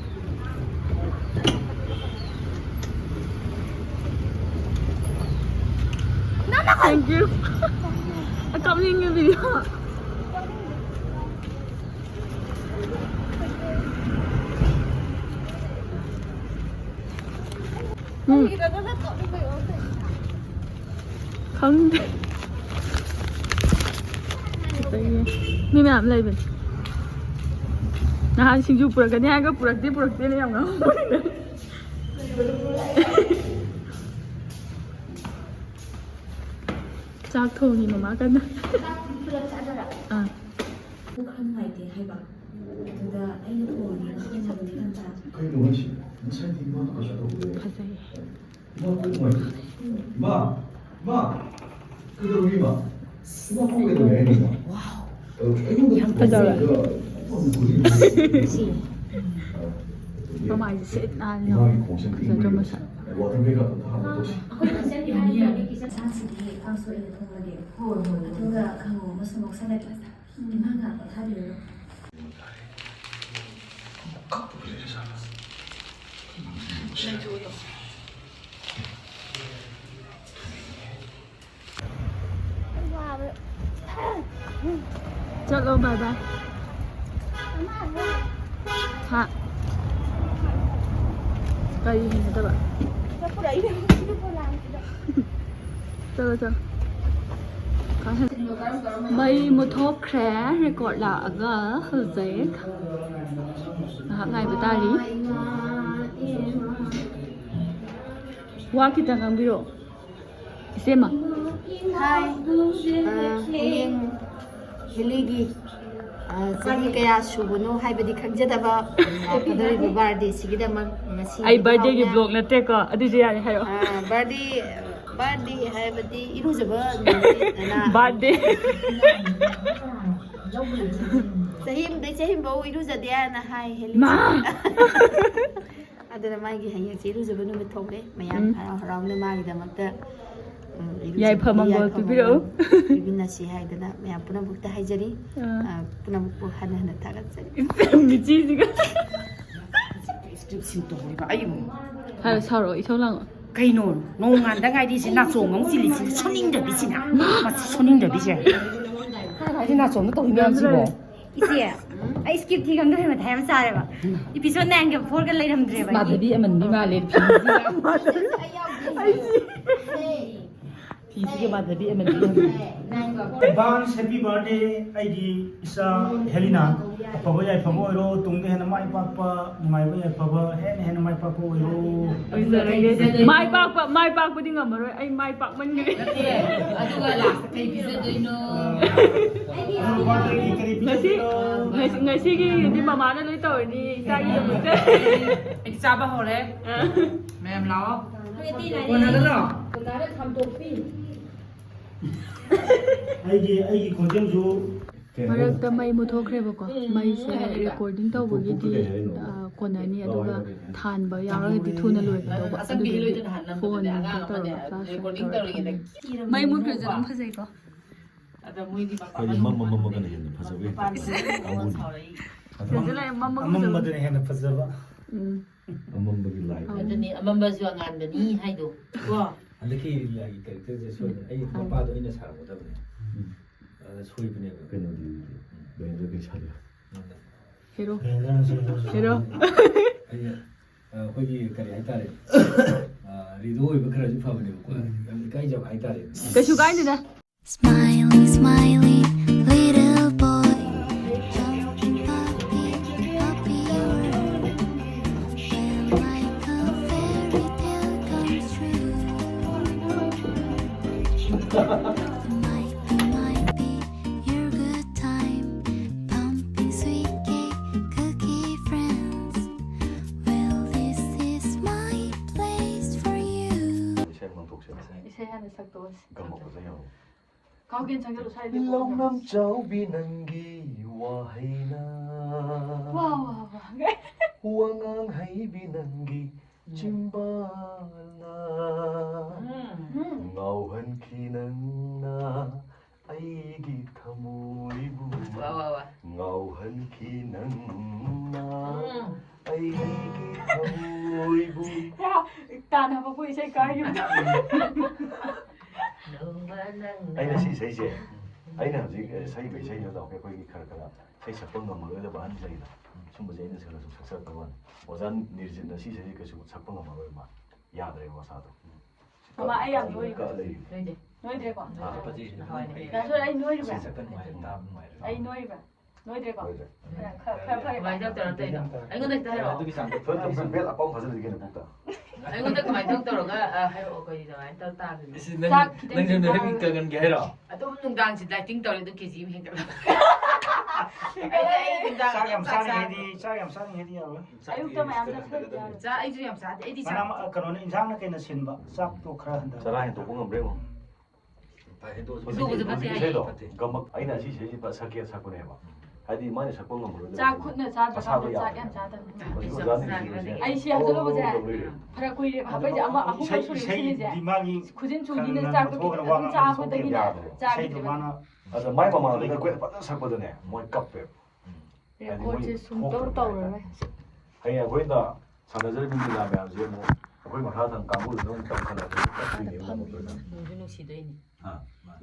Thank you꯫ ꯑꯩ ꯀꯞꯅꯤꯡꯉꯦ video꯫ ꯎꯝ꯫ ꯈꯪꯗꯦ꯫ ꯁꯤꯗꯒꯤ ꯃꯤ ꯃꯌꯥꯝ ꯂꯩꯕꯅꯤ꯫ ꯅꯍꯥꯟ ꯁꯤꯡꯖꯨ ꯄꯨꯔꯛꯀꯅꯤ ꯍꯥꯏꯔꯒ ꯄꯨꯔꯛꯇꯦ, ꯄꯨꯔꯛꯇꯦꯅ ꯌꯥꯝ ꯉꯥꯡꯍꯧꯕꯅꯤꯅꯦ꯫ ꯆꯥꯛ ꯊꯣꯡꯉꯤ ꯃꯃꯥ ꯀꯟꯅ꯫ ꯆꯥꯛ ꯄꯨꯂꯞ ꯆꯥꯗꯣꯏꯔꯥ? ꯑꯥ꯫ ꯄꯨꯛ ꯈꯔ ꯅꯨꯡꯉꯥꯏꯇꯦ ꯍꯥꯏꯕ꯫ ꯑꯗꯨꯗ ꯑꯩꯅ ꯊꯣꯡꯉꯦ, ꯅꯪ ꯆꯥꯛ ꯈꯤꯇꯪ ꯆꯥ꯫ ꯀꯩꯅꯣ ꯍꯥꯏꯁꯤꯕꯣ? ꯉꯁꯥꯏꯗꯤ ꯏꯃꯥ ꯀꯩꯁꯨ ꯇꯧꯗꯦ꯫ ꯐꯖꯩꯌꯦ꯫ ꯏꯃꯥ ꯄꯨꯛ ꯅꯨꯡꯉꯥꯏꯇꯦ꯫ ꯏꯃꯥ! ꯏꯃꯥ! ꯌꯥꯝ ꯐꯖꯕ꯫ ꯃꯃꯥꯏꯁꯦ ꯁꯤꯠ ꯅꯥꯜꯂꯤ꯫ ꯐꯖꯗ꯭ꯔꯣ ꯃꯁꯛ? ꯑꯩꯈꯣꯏ ꯀꯤꯆꯟꯒꯤ ꯍꯥꯏꯔꯒꯗꯤ ꯀꯤꯆꯟ ꯁꯥꯁꯤꯗꯤ ꯐꯥꯡꯁꯨ ꯑꯩꯅ ꯊꯣꯡꯉꯒꯦ꯫ ꯍꯣꯏ, ꯍꯣꯏ, ꯍꯣꯏ꯫ ꯑꯗꯨꯒ ꯀꯥꯡꯍꯧ ꯑꯃꯁꯨ ꯉꯧꯁꯜꯂꯒꯦ꯫ ꯏꯃꯥ ꯉꯥ ꯄꯣꯊꯥꯕꯤꯔꯣ꯫ ꯆꯠꯂꯣ, bye bye꯫ ꯍꯥ? ꯀꯔꯤ ꯍꯩꯅꯗꯕ? ꯆꯠꯂꯣ, ꯆꯠꯂꯣ꯫ ꯃꯩ ꯃꯨꯠꯊꯣꯛꯈ꯭ꯔꯦ, record ꯂꯥꯛꯑꯒ ꯍꯧꯖꯤꯛ ꯉꯥꯏꯍꯥꯛ ꯉꯥꯏꯕ ꯇꯥꯔꯤ꯫ ꯋꯥ ꯈꯤꯇꯪ ꯉꯥꯡꯕꯤꯔꯛꯑꯣ꯫ ꯏꯆꯦꯃ꯫ ꯍꯥꯏ꯫ ꯑ, ꯍꯌꯦꯡ ꯍꯦꯂꯤꯒꯤ, ꯑ, ꯆꯍꯤ ꯀꯌꯥ ꯁꯨꯕꯅꯣ ꯍꯥꯏꯕꯗꯤ ꯈꯪꯖꯗꯕ, ꯂꯥꯛꯀꯗꯧꯔꯤꯕ birthday ꯁꯤꯒꯤꯗꯃꯛ ꯉꯁꯤ ꯑꯩ birthday ꯒꯤ vlog ꯅꯠꯇꯦꯀꯣ, ꯑꯗꯨꯏꯁꯨ ꯌꯥꯔꯦ, ꯍꯥꯏꯔꯛꯑꯣ꯫ ꯑ, birthday, birthday ꯍꯥꯏꯕꯗꯤ ꯏꯔꯨꯖꯕ ꯅꯨꯃꯤꯠ ꯑꯅ birthday꯫ ꯆꯍꯤ ꯑꯃꯗꯩ ꯆꯍꯤ ꯑꯃꯐꯥꯎ ꯏꯔꯨꯖꯗꯦ ꯍꯥꯏꯅ ꯍꯥꯏ ꯍꯦꯂꯤꯁꯦ꯫ ꯃꯥ! ꯑꯗꯨꯅ ꯃꯥꯒꯤ ꯍꯌꯦꯡꯁꯦ ꯏꯔꯨꯖꯕ ꯅꯨꯃꯤꯠ ꯊꯣꯛꯂꯦ꯫ ꯃꯌꯥꯝ ꯎꯝ꯫ ꯍꯔꯥꯎ ꯍꯔꯥꯎꯅ ꯃꯥꯒꯤꯗꯃꯛꯇ, ꯎꯝ, ꯏꯔꯨꯖꯕꯒꯤ ꯌꯥꯏꯐ ꯃꯪꯒꯣꯜ ꯌꯥꯏꯐ ꯄꯤꯕꯤꯔꯛꯎ꯫ ꯃꯪꯒꯣꯜ ꯄꯤꯕꯤꯟꯅꯁꯤ ꯍꯥꯏꯗꯅ ꯃꯌꯥꯝ ꯄꯨꯝꯅꯃꯛꯇ ꯍꯥꯏꯖꯔꯤ꯫ ꯑꯥ꯫ ꯑ, ꯄꯨꯝꯅꯃꯛꯄꯨ ꯍꯟꯅ ꯍꯟꯅ ꯊꯥꯒꯠꯆꯔꯤ꯫ ꯃꯤꯆꯤꯁꯤꯒ꯫ Script ꯁꯤꯟ ꯇꯧꯔꯤꯕ ꯑꯩꯕꯨ꯫ ꯍꯥꯏꯔꯣ, ꯁꯥꯎꯔꯛꯑꯣ, ꯏꯁꯧ ꯂꯥꯡꯉꯛꯑꯣ꯫ ꯀꯩꯅꯣ? ꯅꯣꯡꯉꯥꯟꯗ ꯉꯥꯏꯔꯤꯁꯦ ꯅꯥꯆꯣꯝ ꯑꯃꯨꯛ ꯆꯤꯜꯂꯤꯁꯤꯅ, ꯁꯣꯅꯤꯡꯗꯕꯤꯁꯤꯅ꯫ ꯃꯁꯤ ꯁꯣꯅꯤꯡꯗꯕꯤꯁꯦ꯫ ꯍꯥꯏꯗꯤ ꯅꯥꯆꯣꯝꯅ ꯇꯧꯔꯤ ꯃꯌꯥꯝꯁꯤꯕꯣ꯫ ꯏꯆꯦ, ꯑꯩ script ꯊꯤ ꯈꯪꯗꯕꯩ ꯃꯊꯥ ꯌꯥꯝ ꯁꯥꯔꯦꯕ꯫ Episode nine ꯒ four ꯒ ꯂꯩꯔꯝꯗ꯭ꯔꯦꯕ ꯑꯩ꯫ ꯃꯥꯙꯕꯤ ꯑꯃꯟꯕꯤ ꯃꯥꯜꯂꯦ ꯐꯤꯁꯤꯒ꯫ ꯐꯤꯁꯤꯒ ꯃꯥꯙꯕꯤ ꯑꯃꯟꯕꯤ ꯃꯥꯜꯂꯦ꯫ Advance happy birthday ꯑꯩꯒꯤ ꯏꯆꯥ ꯍꯦꯂꯤꯅꯥ꯫ ꯑꯐꯕ ꯌꯥꯏꯐꯕ ꯑꯣꯏꯔꯣ, ꯇꯨꯡꯗ ꯍꯦꯟꯅ ꯃꯥꯏ ꯄꯥꯛꯄ, ꯅꯨꯡꯉꯥꯏꯕ ꯌꯥꯏꯐꯕ, ꯍꯦꯟꯅ ꯍꯦꯟꯅ ꯃꯥꯏ ꯄꯥꯛꯄ ꯑꯣꯏꯔꯣ꯫ ꯑꯣꯏꯖꯔꯒꯦ꯫ ꯃꯥꯏ ꯄꯥꯛꯄ, ꯃꯥꯏ ꯄꯥꯛꯄꯗꯤ ꯉꯝꯃꯔꯣꯏ, ꯑꯩ ꯃꯥꯏ ꯄꯥꯛꯃꯟꯈ꯭ꯔꯦ꯫ ꯅꯠꯇꯦ, ꯑꯗꯨꯒ last ꯀꯩ ꯄꯤꯖꯗꯣꯏꯅꯣ? ꯑꯗꯨ birthday ꯒꯤ ꯀꯔꯤ ꯉꯁꯤ, ꯄꯤꯖꯗꯣꯏꯅꯣ? ꯉꯁꯤ, ꯉꯁꯤꯒꯤꯗꯤ ꯃꯃꯥꯅ ꯂꯣꯏ ꯇꯧꯔꯅꯤ, ꯏꯆꯥꯒꯤꯗꯃꯛꯇ꯫ ꯑꯩ ꯆꯥꯕ ꯍꯧꯔꯦ꯫ ꯑ꯫ ꯃꯌꯥꯝ ꯂꯥꯛꯑꯣ꯫ ꯀꯣꯟꯅꯒꯗ꯭ꯔꯣ? ꯀꯣꯟꯅꯒꯗ꯭ꯔꯣ? ꯈꯥꯝꯇꯣꯛꯄꯤ꯫ ꯑꯩꯒꯤ ꯑꯩꯒꯤ ꯈꯣꯟꯖꯦꯜꯁꯨ ꯃꯔꯛꯇ ꯃꯩ ꯃꯨꯠꯊꯣꯛꯈ꯭ꯔꯦꯕꯀꯣ꯫ ꯃꯩꯁꯦ ꯔꯦꯀꯣꯔꯗꯤꯡ ꯇꯧꯕꯒꯤꯗꯤ ꯑ, ꯀꯣꯟꯅꯅꯤ, ꯑꯗꯨꯒ ꯊꯥꯟꯕ ꯌꯥꯎꯔꯒꯗꯤ ꯊꯨꯅ ꯂꯣꯏꯒꯗꯧꯕ꯫ ꯑꯗꯨꯗꯨꯒꯤ ꯐꯣꯟꯗ ꯇꯧꯔꯒ ꯐ꯭ꯂꯥꯁ ꯂꯥꯏꯠ ꯇꯧꯔꯒ ꯊꯝꯃꯦ꯫ ꯃꯩ ꯃꯨꯠꯈ꯭ꯔꯁꯨ ꯑꯗꯨꯝ ꯐꯖꯩꯀꯣ꯫ ꯑꯩꯈꯣꯏꯗꯤ ꯃꯝꯃ ꯃꯝꯃꯒꯅ ꯍꯦꯟꯅ ꯐꯖꯕ ꯍꯦꯟꯕ ꯀꯥꯡꯕꯨꯅꯤ꯫ ꯐꯖꯅ ꯃꯝꯃꯒ ꯐꯖꯕ꯫ ꯑꯃꯝꯕꯗꯨꯅ ꯍꯦꯟꯅ ꯐꯖꯕ꯫ ꯎꯝ꯫ ꯑꯃꯝꯕꯒꯤ ꯂꯥꯏ꯫ ꯑꯗꯨꯅꯤ ꯑꯃꯝꯕꯁꯨ ꯑꯉꯥꯟꯕꯅꯤ ꯍꯥꯏꯗꯣ꯫ ꯀꯣ? ꯍꯟꯗꯛꯀꯤ ꯂꯤꯂꯥꯒꯤ ꯀꯦꯔꯦꯛꯇꯔꯁꯦ ꯁꯣꯏꯗꯅ ꯑꯩ ꯃꯄꯥꯗꯣ ꯑꯩꯅ ꯁꯥꯔꯝꯒꯗꯕꯅꯦ꯫ ꯑꯗ ꯁꯣꯏꯕꯅꯦꯕ꯫ ꯀꯩꯅꯣꯗꯤ ꯃꯍꯦꯟꯗ꯭ꯔ ꯀꯩ ꯁꯥꯒꯦ? ꯅꯪꯅ꯫ ꯍꯦꯔꯣ꯫ ꯍꯦꯔꯣ꯫ ꯍꯦꯔꯣ꯫ ꯑꯩꯅ ꯑ, ꯑꯩꯈꯣꯏꯒꯤ ꯀꯔꯤ ꯍꯥꯏꯇꯥꯔꯦ꯫ ꯑ, ꯔꯤꯗꯣ ꯑꯣꯏꯕ ꯈꯔꯁꯨ ꯐꯕꯅꯦꯕꯀꯣ꯫ ꯌꯥꯝ ꯏꯀꯥꯏꯖꯕ ꯍꯥꯏꯇꯥꯔꯦ꯫ ꯀꯩꯁꯨ ꯀꯥꯏꯗꯦꯗ꯫ Smiley, smiley, little boy. Puppy, puppy, puppy, you're well, like a fairy tale comes true. Might be, might be your good time. Pumping sweet cake, cookie friends. Well, this is my place for you. ꯏꯁꯩ ꯑꯃ ꯇꯧꯁꯦ꯫ ꯏꯁꯩ ꯍꯥꯟꯅ ꯁꯛꯇꯣꯛꯑꯁꯤ꯫ Composer ꯌꯥꯎ꯫ ꯀꯥꯎꯒꯦꯟ ꯁꯪꯒꯠꯂꯨ ꯁ꯭ꯋꯥꯏꯗ꯫ ꯂꯧꯅꯝ ꯆꯥꯎꯕꯤ ꯅꯪꯒꯤ ꯋꯥꯍꯩꯅ ꯋꯥ ꯋꯥ ꯋꯥ꯫ ꯋꯥꯉꯥꯡ ꯍꯩꯕꯤ ꯅꯪꯒꯤ ꯆꯤꯝꯕꯥꯜꯅ ꯎꯝ꯫ ꯉꯥꯎꯍꯟꯈꯤ ꯅꯪꯅ ꯑꯩꯒꯤ ꯊꯃꯣꯏꯕꯨ ꯋꯥ ꯋꯥ ꯋꯥ꯫ ꯉꯥꯎꯍꯟꯈꯤ ꯅꯪꯅ ꯎꯝ꯫ ꯑꯩꯒꯤ ꯊꯃꯣꯏꯕꯨ ꯇꯥꯟꯅꯕꯕꯨ ꯏꯁꯩ ꯀꯥꯏꯈꯤꯕꯗ꯫ ꯑꯩꯅ ꯁꯤ ꯏꯁꯩꯁꯦ ꯑꯩꯅ ꯍꯧꯖꯤꯛ ꯑ, ꯁꯛꯏꯕ ꯏꯁꯩꯗꯨꯗ ꯑꯩꯈꯣꯏꯒꯤ ꯈꯔ ꯈꯔ ꯏꯁꯩ ꯁꯛꯄ ꯉꯝꯃꯔꯣꯏꯗꯕ ꯑꯍꯟꯁꯤꯡꯗ ꯁꯨꯝꯕꯁꯦ ꯑꯩꯅ ꯈꯔ ꯁꯨꯝ ꯁꯛꯆꯔꯛꯄ ꯋꯥꯅꯤ꯫ ꯑꯣꯖꯥ ꯅꯤꯔꯖꯤꯠꯅ ꯁꯤ ꯏꯁꯩꯁꯦ ꯀꯩꯁꯨ ꯁꯛꯄ ꯉꯝꯃꯔꯣꯏ ꯃꯥ꯫ ꯌꯥꯗ꯭ꯔꯦ ꯃꯁꯥꯗꯣ꯫ ꯃꯃꯥ, ꯑꯩ ꯌꯥꯝ ꯅꯣꯏꯔꯤꯕ꯫ ꯀꯛꯑ ꯂꯩꯔꯤ꯫ ꯅꯣꯏꯗꯦ꯫ ꯅꯣꯏꯗ꯭ꯔꯦꯀꯣ? ꯑꯥ꯫ ꯗꯥ ꯁꯣꯏ, ꯑꯩ ꯅꯣꯏꯔꯤꯕ꯭ꯔꯥ? ꯁꯤ ꯁꯛꯄ ꯅꯨꯡꯉꯥꯏ, ꯇꯥꯕ ꯅꯨꯡꯉꯥꯏꯔꯦ꯫ ꯑꯩ ꯅꯣꯏꯔꯤꯕ꯭ꯔꯥ? ꯅꯣꯏꯗ꯭ꯔꯦꯀꯣ? ꯂꯣꯏꯔꯦ꯫ ꯈꯔ, ꯈꯔ ꯐꯔꯦ꯫ ꯀꯃꯥꯏꯅ ꯇꯧꯔ ꯇꯧꯔꯤꯅꯣ? ꯑꯩꯉꯣꯟꯗ ꯈꯤꯇ ꯍꯥꯏꯔꯛꯑꯣ꯫ ꯑꯗꯨꯒꯤ ꯆꯥꯡꯗ ꯊꯣꯏ ꯊꯣꯏ ꯕꯦꯜ ꯑꯄꯥꯎ ꯐꯥꯖꯜꯂꯗꯤ ꯀꯩꯅꯣ ꯄꯨꯛꯇ꯫ ꯑꯩꯉꯣꯟꯗ ꯀꯃꯥꯏꯅ ꯇꯧ ꯇꯧꯔꯒ ꯑ, ꯍꯥꯏꯔꯛꯑꯣ, ꯑꯩꯈꯣꯏꯗꯤ ꯑꯗꯨꯃꯥꯏꯅ ꯇꯧ ꯇꯥꯕꯅꯤ꯫ ꯏꯁ, ꯅꯪ, ꯆꯥꯛ ꯈꯤꯇꯪ ꯅꯪꯁꯨ ꯅꯨꯃꯤꯠ ꯆꯥꯔꯒ꯫ ꯀꯪꯍꯟꯒꯦ ꯍꯥꯏꯔꯣ? ꯑꯗꯨꯝ ꯅꯨꯡꯗꯥꯡꯁꯤ ꯗꯥꯏꯇꯤꯡ ꯇꯧꯔꯦ, ꯑꯗꯨ ꯀꯦꯖꯤ ꯑꯃ ꯍꯦꯟꯒꯠꯂꯦ꯫ ꯑꯩꯗꯤ ꯑꯩ ꯅꯨꯡꯗꯥꯡ ꯆꯥꯛ ꯌꯥꯝ ꯆꯥꯛ ꯆꯥ- ꯆꯥꯔꯤꯉꯩꯗꯤ ꯆꯥꯛ ꯌꯥꯝ ꯆꯥꯔꯤꯉꯩꯗꯤ ꯌꯥꯔꯣꯏ꯫ ꯑꯌꯨꯛꯇ ꯃꯌꯥꯝ ꯆꯥꯁꯤꯜꯂꯗꯤ ꯌꯥꯔꯣꯏ꯫ ꯆꯥ-, ꯑꯩꯁꯨ ꯌꯥꯝ ꯆꯥꯗꯦ, ꯑꯩꯗꯤ ꯆꯥꯛ ꯃꯅꯥ ꯃ-, ꯀꯩꯅꯣꯅ ꯏꯟꯁꯥꯡꯅ ꯀꯩꯅ ꯁꯤꯟꯕ ꯆꯥꯛꯇꯣ ꯈꯔ ꯍꯟꯊꯔꯣ꯫ ꯆꯔꯥ ꯍꯦꯟꯇꯣꯛꯄ ꯉꯝꯕ꯭ꯔꯥ ꯌꯦꯡꯉꯣ꯫ ꯍꯨꯟꯗꯣꯛꯄꯁꯨ ꯐꯠꯇꯦ ꯍꯥꯏꯌꯦ꯫ ꯏꯁꯩꯗꯣ ꯒꯃꯛ ꯑꯩꯅ ꯑꯁꯤ ꯏꯁꯩꯁꯤ ꯄ-, ꯁꯛꯀꯦ ꯁꯛꯄꯅꯦꯕ꯫ ꯍꯥꯏꯗꯤ ꯃꯥꯅ ꯁꯛꯄ ꯉꯝꯃꯔꯣꯏꯗꯕ꯫ ꯆꯥꯛ ꯈꯨꯠꯅ ꯆꯥꯗ꯭ꯔꯀꯥꯟꯗ ꯃꯁꯥꯗꯣ ꯆꯥꯛ ꯌꯥꯗ꯭ꯔꯦ꯫ ꯌꯥꯝ ꯆꯥꯗꯕꯅꯤ꯫ ꯍꯧꯖꯤꯛ ꯑꯣꯖꯥꯅ ꯏꯁꯩꯁꯦ, ꯑꯩ ꯁꯤ ꯍꯥꯞꯆꯜꯂꯨꯕꯁꯦ ꯑꯣ, ꯇꯧꯔꯦ꯫ ꯐꯔꯛ ꯀꯨꯏꯔꯦꯕ ꯍꯥꯞꯄꯛꯏꯁꯦ, ꯑꯃ ꯑꯍꯨꯝꯂꯛ ꯁꯨꯔꯦ ꯁꯤꯜꯂꯤꯁꯦ꯫ ꯏꯁꯩꯗꯤ ꯃꯥꯒꯤ ꯈꯨꯖꯤꯟ ꯈꯔ ꯆꯨꯝꯕꯤꯅ ꯉꯟꯅ ꯆꯥꯛꯇꯣ ꯊꯣꯛꯈ꯭ꯔ ꯈꯤꯇꯪ ꯋꯥ ꯉꯥꯡꯕ ꯆꯥꯕꯗꯒꯤꯅꯦ ꯊꯣꯛꯈ꯭ꯔꯦ꯫ ꯌꯥꯗ꯭ꯔꯦ꯫ ꯏꯁꯩꯗꯣ ꯆꯥꯈꯤꯗ꯭ꯔꯦꯕ꯫ ꯃꯥꯅ ꯑꯗ ꯃꯥꯏ ꯃꯃꯥꯡꯗꯅ ꯑꯩꯈꯣꯏꯅ ꯐꯖꯅ ꯁꯛꯄꯗꯅꯦ, ꯃꯣꯏ ꯀꯞꯄꯦꯕ꯫ ꯍꯥꯏꯗꯤ ꯃꯣꯏ ꯔꯦꯀꯣꯔꯗꯁꯦ ꯁꯨꯡꯇꯧ ꯊꯣꯛꯇꯕꯅꯦ ꯍꯥꯏꯇꯥꯔꯦ꯫ ꯇꯧꯔꯔꯣꯏ꯫ ꯍꯌꯦꯡ ꯑꯩꯈꯣꯏꯅ ꯁꯥꯟꯅꯖꯔꯤꯕ ꯂꯤꯂꯥ ꯃꯌꯥꯝꯁꯦ ꯑꯃꯨꯛ ꯑꯩꯈꯣꯏ ꯃꯈꯥ ꯊꯪꯕ ꯀꯥꯡꯕꯨꯗꯨꯅ ꯑꯃꯨꯛ ꯇꯝꯈꯠꯂꯛꯑꯗꯤ ꯀꯞꯇꯣꯏꯅꯦꯕ ꯑꯃꯨꯛ ꯑꯩꯈꯣꯏꯅ꯫ ꯅꯨꯡꯁꯨ ꯅꯨꯡꯁꯤꯗꯣꯏꯅꯤ꯫ ꯍꯥ?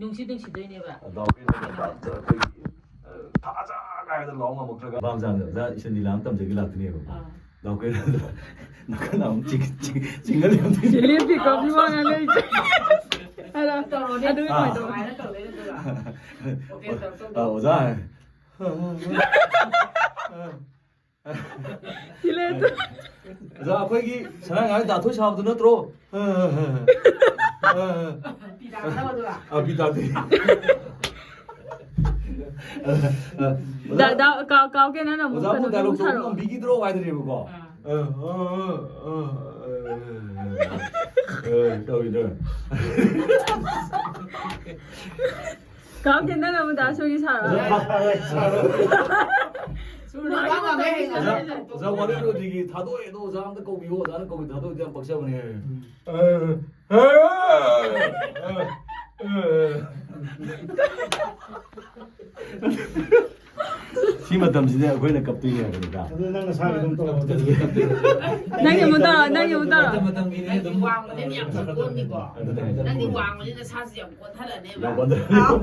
ꯅꯨꯡꯁꯤ ꯅꯨꯡꯁꯤꯗꯣꯏꯅꯦꯕ꯫ ꯑꯗꯣ ꯑꯩꯈꯣꯏꯅ ꯑꯩꯈꯣꯏꯒꯤ, ꯑ, ꯊꯥꯖ ꯀꯥꯏꯗ ꯂꯥꯎ ꯉꯝꯃꯛꯇ꯭ꯔꯒ ꯄꯥꯝꯖꯥꯅ ꯑꯣꯖꯥ ꯏꯁꯟ ꯂꯤꯂꯥ ꯑꯃ ꯇꯝꯖꯒꯦ ꯂꯥꯛꯇꯣꯏꯅꯦꯕꯀꯣ꯫ ꯑꯥ꯫ ꯑꯗꯣ ꯑꯩꯈꯣꯏꯅ ꯅꯥꯀꯟ ꯑꯃꯨꯛ ꯆꯤꯡ-, ꯆꯤꯡ-, ꯆꯤꯡꯉ ꯂꯩꯔꯝꯗꯣꯏꯅꯦ꯫ ꯂꯦꯞꯄꯤ ꯀꯞꯄꯤ ꯋꯥ ꯉꯥꯡꯅꯩꯁꯦ꯫ ꯑꯗꯣ ꯇꯧꯔꯣꯅꯦ꯫ ꯑꯗꯨꯒꯤ ꯑꯥ꯫ ꯀꯃꯥꯏꯅ ꯇꯧꯗꯣꯏꯅꯣ? ꯑꯗꯨꯒ ꯑꯣꯀꯦ, ꯇꯧ, ꯇꯧ, ꯑ, ꯇꯧ꯫ ꯑꯣꯖꯥ꯫ ꯁꯤꯂꯦꯟꯗꯔ꯫ ꯑꯣꯖꯥ, ꯑꯩꯈꯣꯏꯒꯤ ꯁꯅꯥ ꯉꯥꯏ ꯗꯥꯊꯣꯏ ꯁꯥꯕꯗꯨ ꯅꯠꯇ꯭ꯔꯣ? ꯐꯤ ꯇꯥꯒꯗꯕꯗꯨꯔꯥ? ꯑ, ꯐꯤ ꯇꯥꯗꯦ꯫ ꯗꯥ-, ꯗꯥ-, ꯀꯥꯎ-, ꯀꯥꯎ ꯀꯦ ꯅꯪꯅ ꯑꯃꯨꯛ ꯑꯣꯖꯥꯕꯨ ꯀꯩꯅꯣ dialogue ꯇꯧꯕ ꯁꯥꯔꯛꯑꯣ꯫ ꯉꯝꯕꯤꯈꯤꯗ꯭ꯔꯣ ꯍꯥꯏꯗꯣꯏꯅꯦꯕꯀꯣ꯫ ꯑꯥ꯫ ꯑ, ꯑ, ꯑ, ꯑ, ꯑ, ꯇꯧꯔꯤꯗꯣ꯫ ꯀꯥꯎ ꯀꯦ ꯅꯪꯅ ꯑꯃꯨꯛ ꯗꯥ ꯁꯣꯏꯒꯤ ꯁꯥꯔꯛꯑꯣ꯫ ꯑꯣꯖꯥ, ꯁꯨꯔꯗꯣ ꯄꯥꯛ ꯉꯝꯃꯦ, ꯍꯌꯦꯡ ꯑꯣꯖꯥ, ꯑꯣꯖꯥ ꯋꯥꯔꯤ ꯂꯣꯏꯗ꯭ꯔꯤꯒꯤ ꯊꯥꯗꯣꯛꯑꯦ ꯑꯗꯣ ꯑꯣꯖꯥ ꯑꯝꯇ ꯀꯧꯕꯤꯌꯣ, ꯑꯣꯖꯥꯅ ꯀꯧꯕꯤ ꯊꯥꯗꯣꯛꯑꯗꯤ ꯌꯥꯝ ꯄꯛꯆꯕꯅꯦ꯫ ꯁꯤ ꯃꯇꯝꯁꯤꯗ ꯑꯩꯈꯣꯏꯅ ꯀꯞꯇꯣꯏꯅꯦ ꯍꯥꯏꯕꯅꯤꯗ꯫ ꯑꯗꯨ ꯅꯪ ꯅꯁꯥꯒꯤ ꯑꯗꯨꯝ ꯇꯧꯔꯣ꯫ ꯅꯪꯒꯤ ꯑꯃꯨꯛ ꯇꯧꯔꯣ, ꯅꯪꯒꯤ ꯑꯃꯨꯛ ꯇꯧꯔꯣ꯫ ꯃꯇꯝ ꯃꯇꯝꯒꯤꯅꯦ ꯑꯗꯨꯝ꯫ ꯋꯥꯡꯕꯅꯤꯅ ꯌꯥꯝ ꯆꯥꯎꯊꯣꯛꯑꯅꯤꯀꯣ꯫ ꯑꯗꯨꯅꯦ, ꯑꯗꯨꯅꯦ꯫ ꯅꯪꯗꯤ ꯋꯥꯡꯕꯅꯤꯅ ꯁꯥꯁꯤ ꯌꯥꯝ ꯀꯣꯟꯊꯔꯅꯦꯕ꯫ ꯌꯥꯝ ꯀꯣꯟꯊꯔꯅꯤ꯫ ꯑꯥꯎ꯫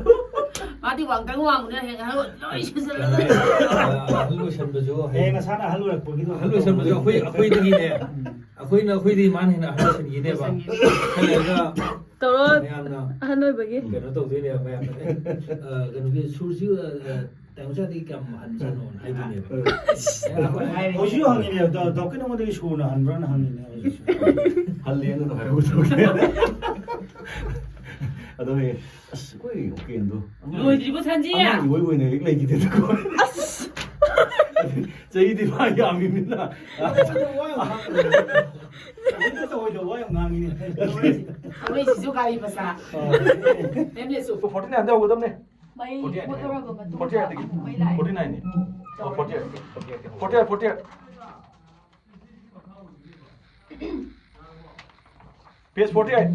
ꯃꯥꯗꯤ ꯋꯥꯡꯇꯪ ꯋꯥꯡꯕꯅꯤꯅ ꯍꯌꯦꯡ ꯑꯍꯜ ꯂꯣꯏ ꯁꯨꯖꯜꯂꯒ꯫ ꯑꯍꯜ ꯑꯣꯏꯁꯟꯕꯁꯨ ꯍꯌꯦꯡ ꯍꯌꯦꯡ ꯅꯁꯥꯅ ꯑꯍꯜ ꯑꯣꯏꯔꯛꯄꯒꯤꯗꯣ꯫ ꯑꯍꯜ ꯑꯣꯏꯁꯟꯕꯁꯨ ꯑꯩꯈꯣꯏ, ꯑꯩꯈꯣꯏꯗꯒꯤꯅꯦ꯫ ꯎꯝ꯫ ꯑꯩꯈꯣꯏꯅ, ꯑꯩꯈꯣꯏꯗꯤ ꯃꯥꯅ ꯍꯦꯟꯅ ꯑꯍꯜ ꯑꯣꯏꯁꯟꯈꯤꯅꯦꯕ꯫ ꯑꯣꯏꯁꯟꯈꯤꯅꯤ꯫ ꯈꯜꯂꯒ ꯇꯧꯔꯣ꯫ ꯃꯌꯥꯝꯅ ꯑꯍꯜ ꯑꯣꯏꯕꯒꯤ꯫ ꯀꯩꯅꯣ ꯇꯧꯗꯣꯏꯅꯦꯕ ꯃꯌꯥꯝꯅ꯫ ꯑꯦ, ꯑ, ꯀꯩꯅꯣꯒꯤ ꯁꯨꯔꯁꯤ, ꯑ, ꯑ, ꯇꯥꯃꯣꯆꯥꯗꯤ ꯀꯌꯥꯝ ꯍꯟꯖꯥꯠꯅꯣꯅ ꯍꯥꯏꯗꯣꯏꯅꯦꯕ꯫ ꯑꯦ, ꯑꯩꯈꯣꯏ ꯍꯥꯏꯔꯤꯅꯦ꯫ ꯍꯧꯖꯤꯛ ꯍꯪꯉꯤꯅꯦ, ꯗꯥ-, ꯗꯥꯎꯀꯤ ꯅꯉꯣꯟꯗꯒꯤ ꯁꯨꯅ ꯍꯟꯕ꯭ꯔꯥꯅ ꯍꯪꯉꯤꯅꯦ ꯍꯧꯖꯤꯛꯁꯨ꯫ ꯍꯜꯂꯦꯅ ꯑꯗꯨꯝ ꯍꯥꯏꯍꯧꯗꯧꯒꯦ꯫ ꯑꯗꯣ ꯍꯌꯦꯡ, ꯑꯁ, ꯑꯩꯈꯣꯏ ꯎꯀꯦꯟꯗꯣ ꯑꯉꯥꯡ, ꯂꯣꯏꯗ꯭ꯔꯤꯕꯣ, ꯁꯟꯖꯤ? ꯑꯉꯥꯡ ꯏꯑꯣꯏ ꯑꯣꯏꯅ ꯍꯦꯛ ꯂꯩꯈꯤꯗꯦꯗꯀꯣ꯫ ꯑꯁ! ꯆꯍꯤꯗꯤ ꯃꯥ ꯌꯥꯝꯃꯤꯕꯅꯤꯅ꯫ ꯍꯦꯛꯇ ꯇꯧꯔꯣꯏꯗꯧꯕ ꯌꯥꯝ ꯉꯥꯡꯉꯤꯅꯦ꯫ ꯑꯩꯈꯣꯏꯁꯤꯁꯨ ꯒꯥꯔꯤ ꯃꯆꯥ꯫ ꯑꯦꯝ ꯑꯦꯁ ꯑꯣ꯫ ꯐꯣꯔꯇꯤ ꯅꯥꯏꯟꯗ ꯍꯧꯒꯗꯕꯅꯦ꯫ ꯃꯩ ꯐꯣꯔꯇꯤ ꯑꯥꯏꯠ ꯃꯨꯠꯂꯨꯔꯕ ꯃꯇꯨꯡꯗ ꯐꯣꯔꯇꯤ ꯑꯥꯏꯠꯇꯒꯤ꯫ ꯃꯩ ꯂꯥꯛꯑꯦ꯫ ꯐꯣꯔꯇꯤ ꯅꯥꯏꯟꯅꯤ꯫ ꯑꯣ, forty eight. Forty eight, forty eight. Page forty eight.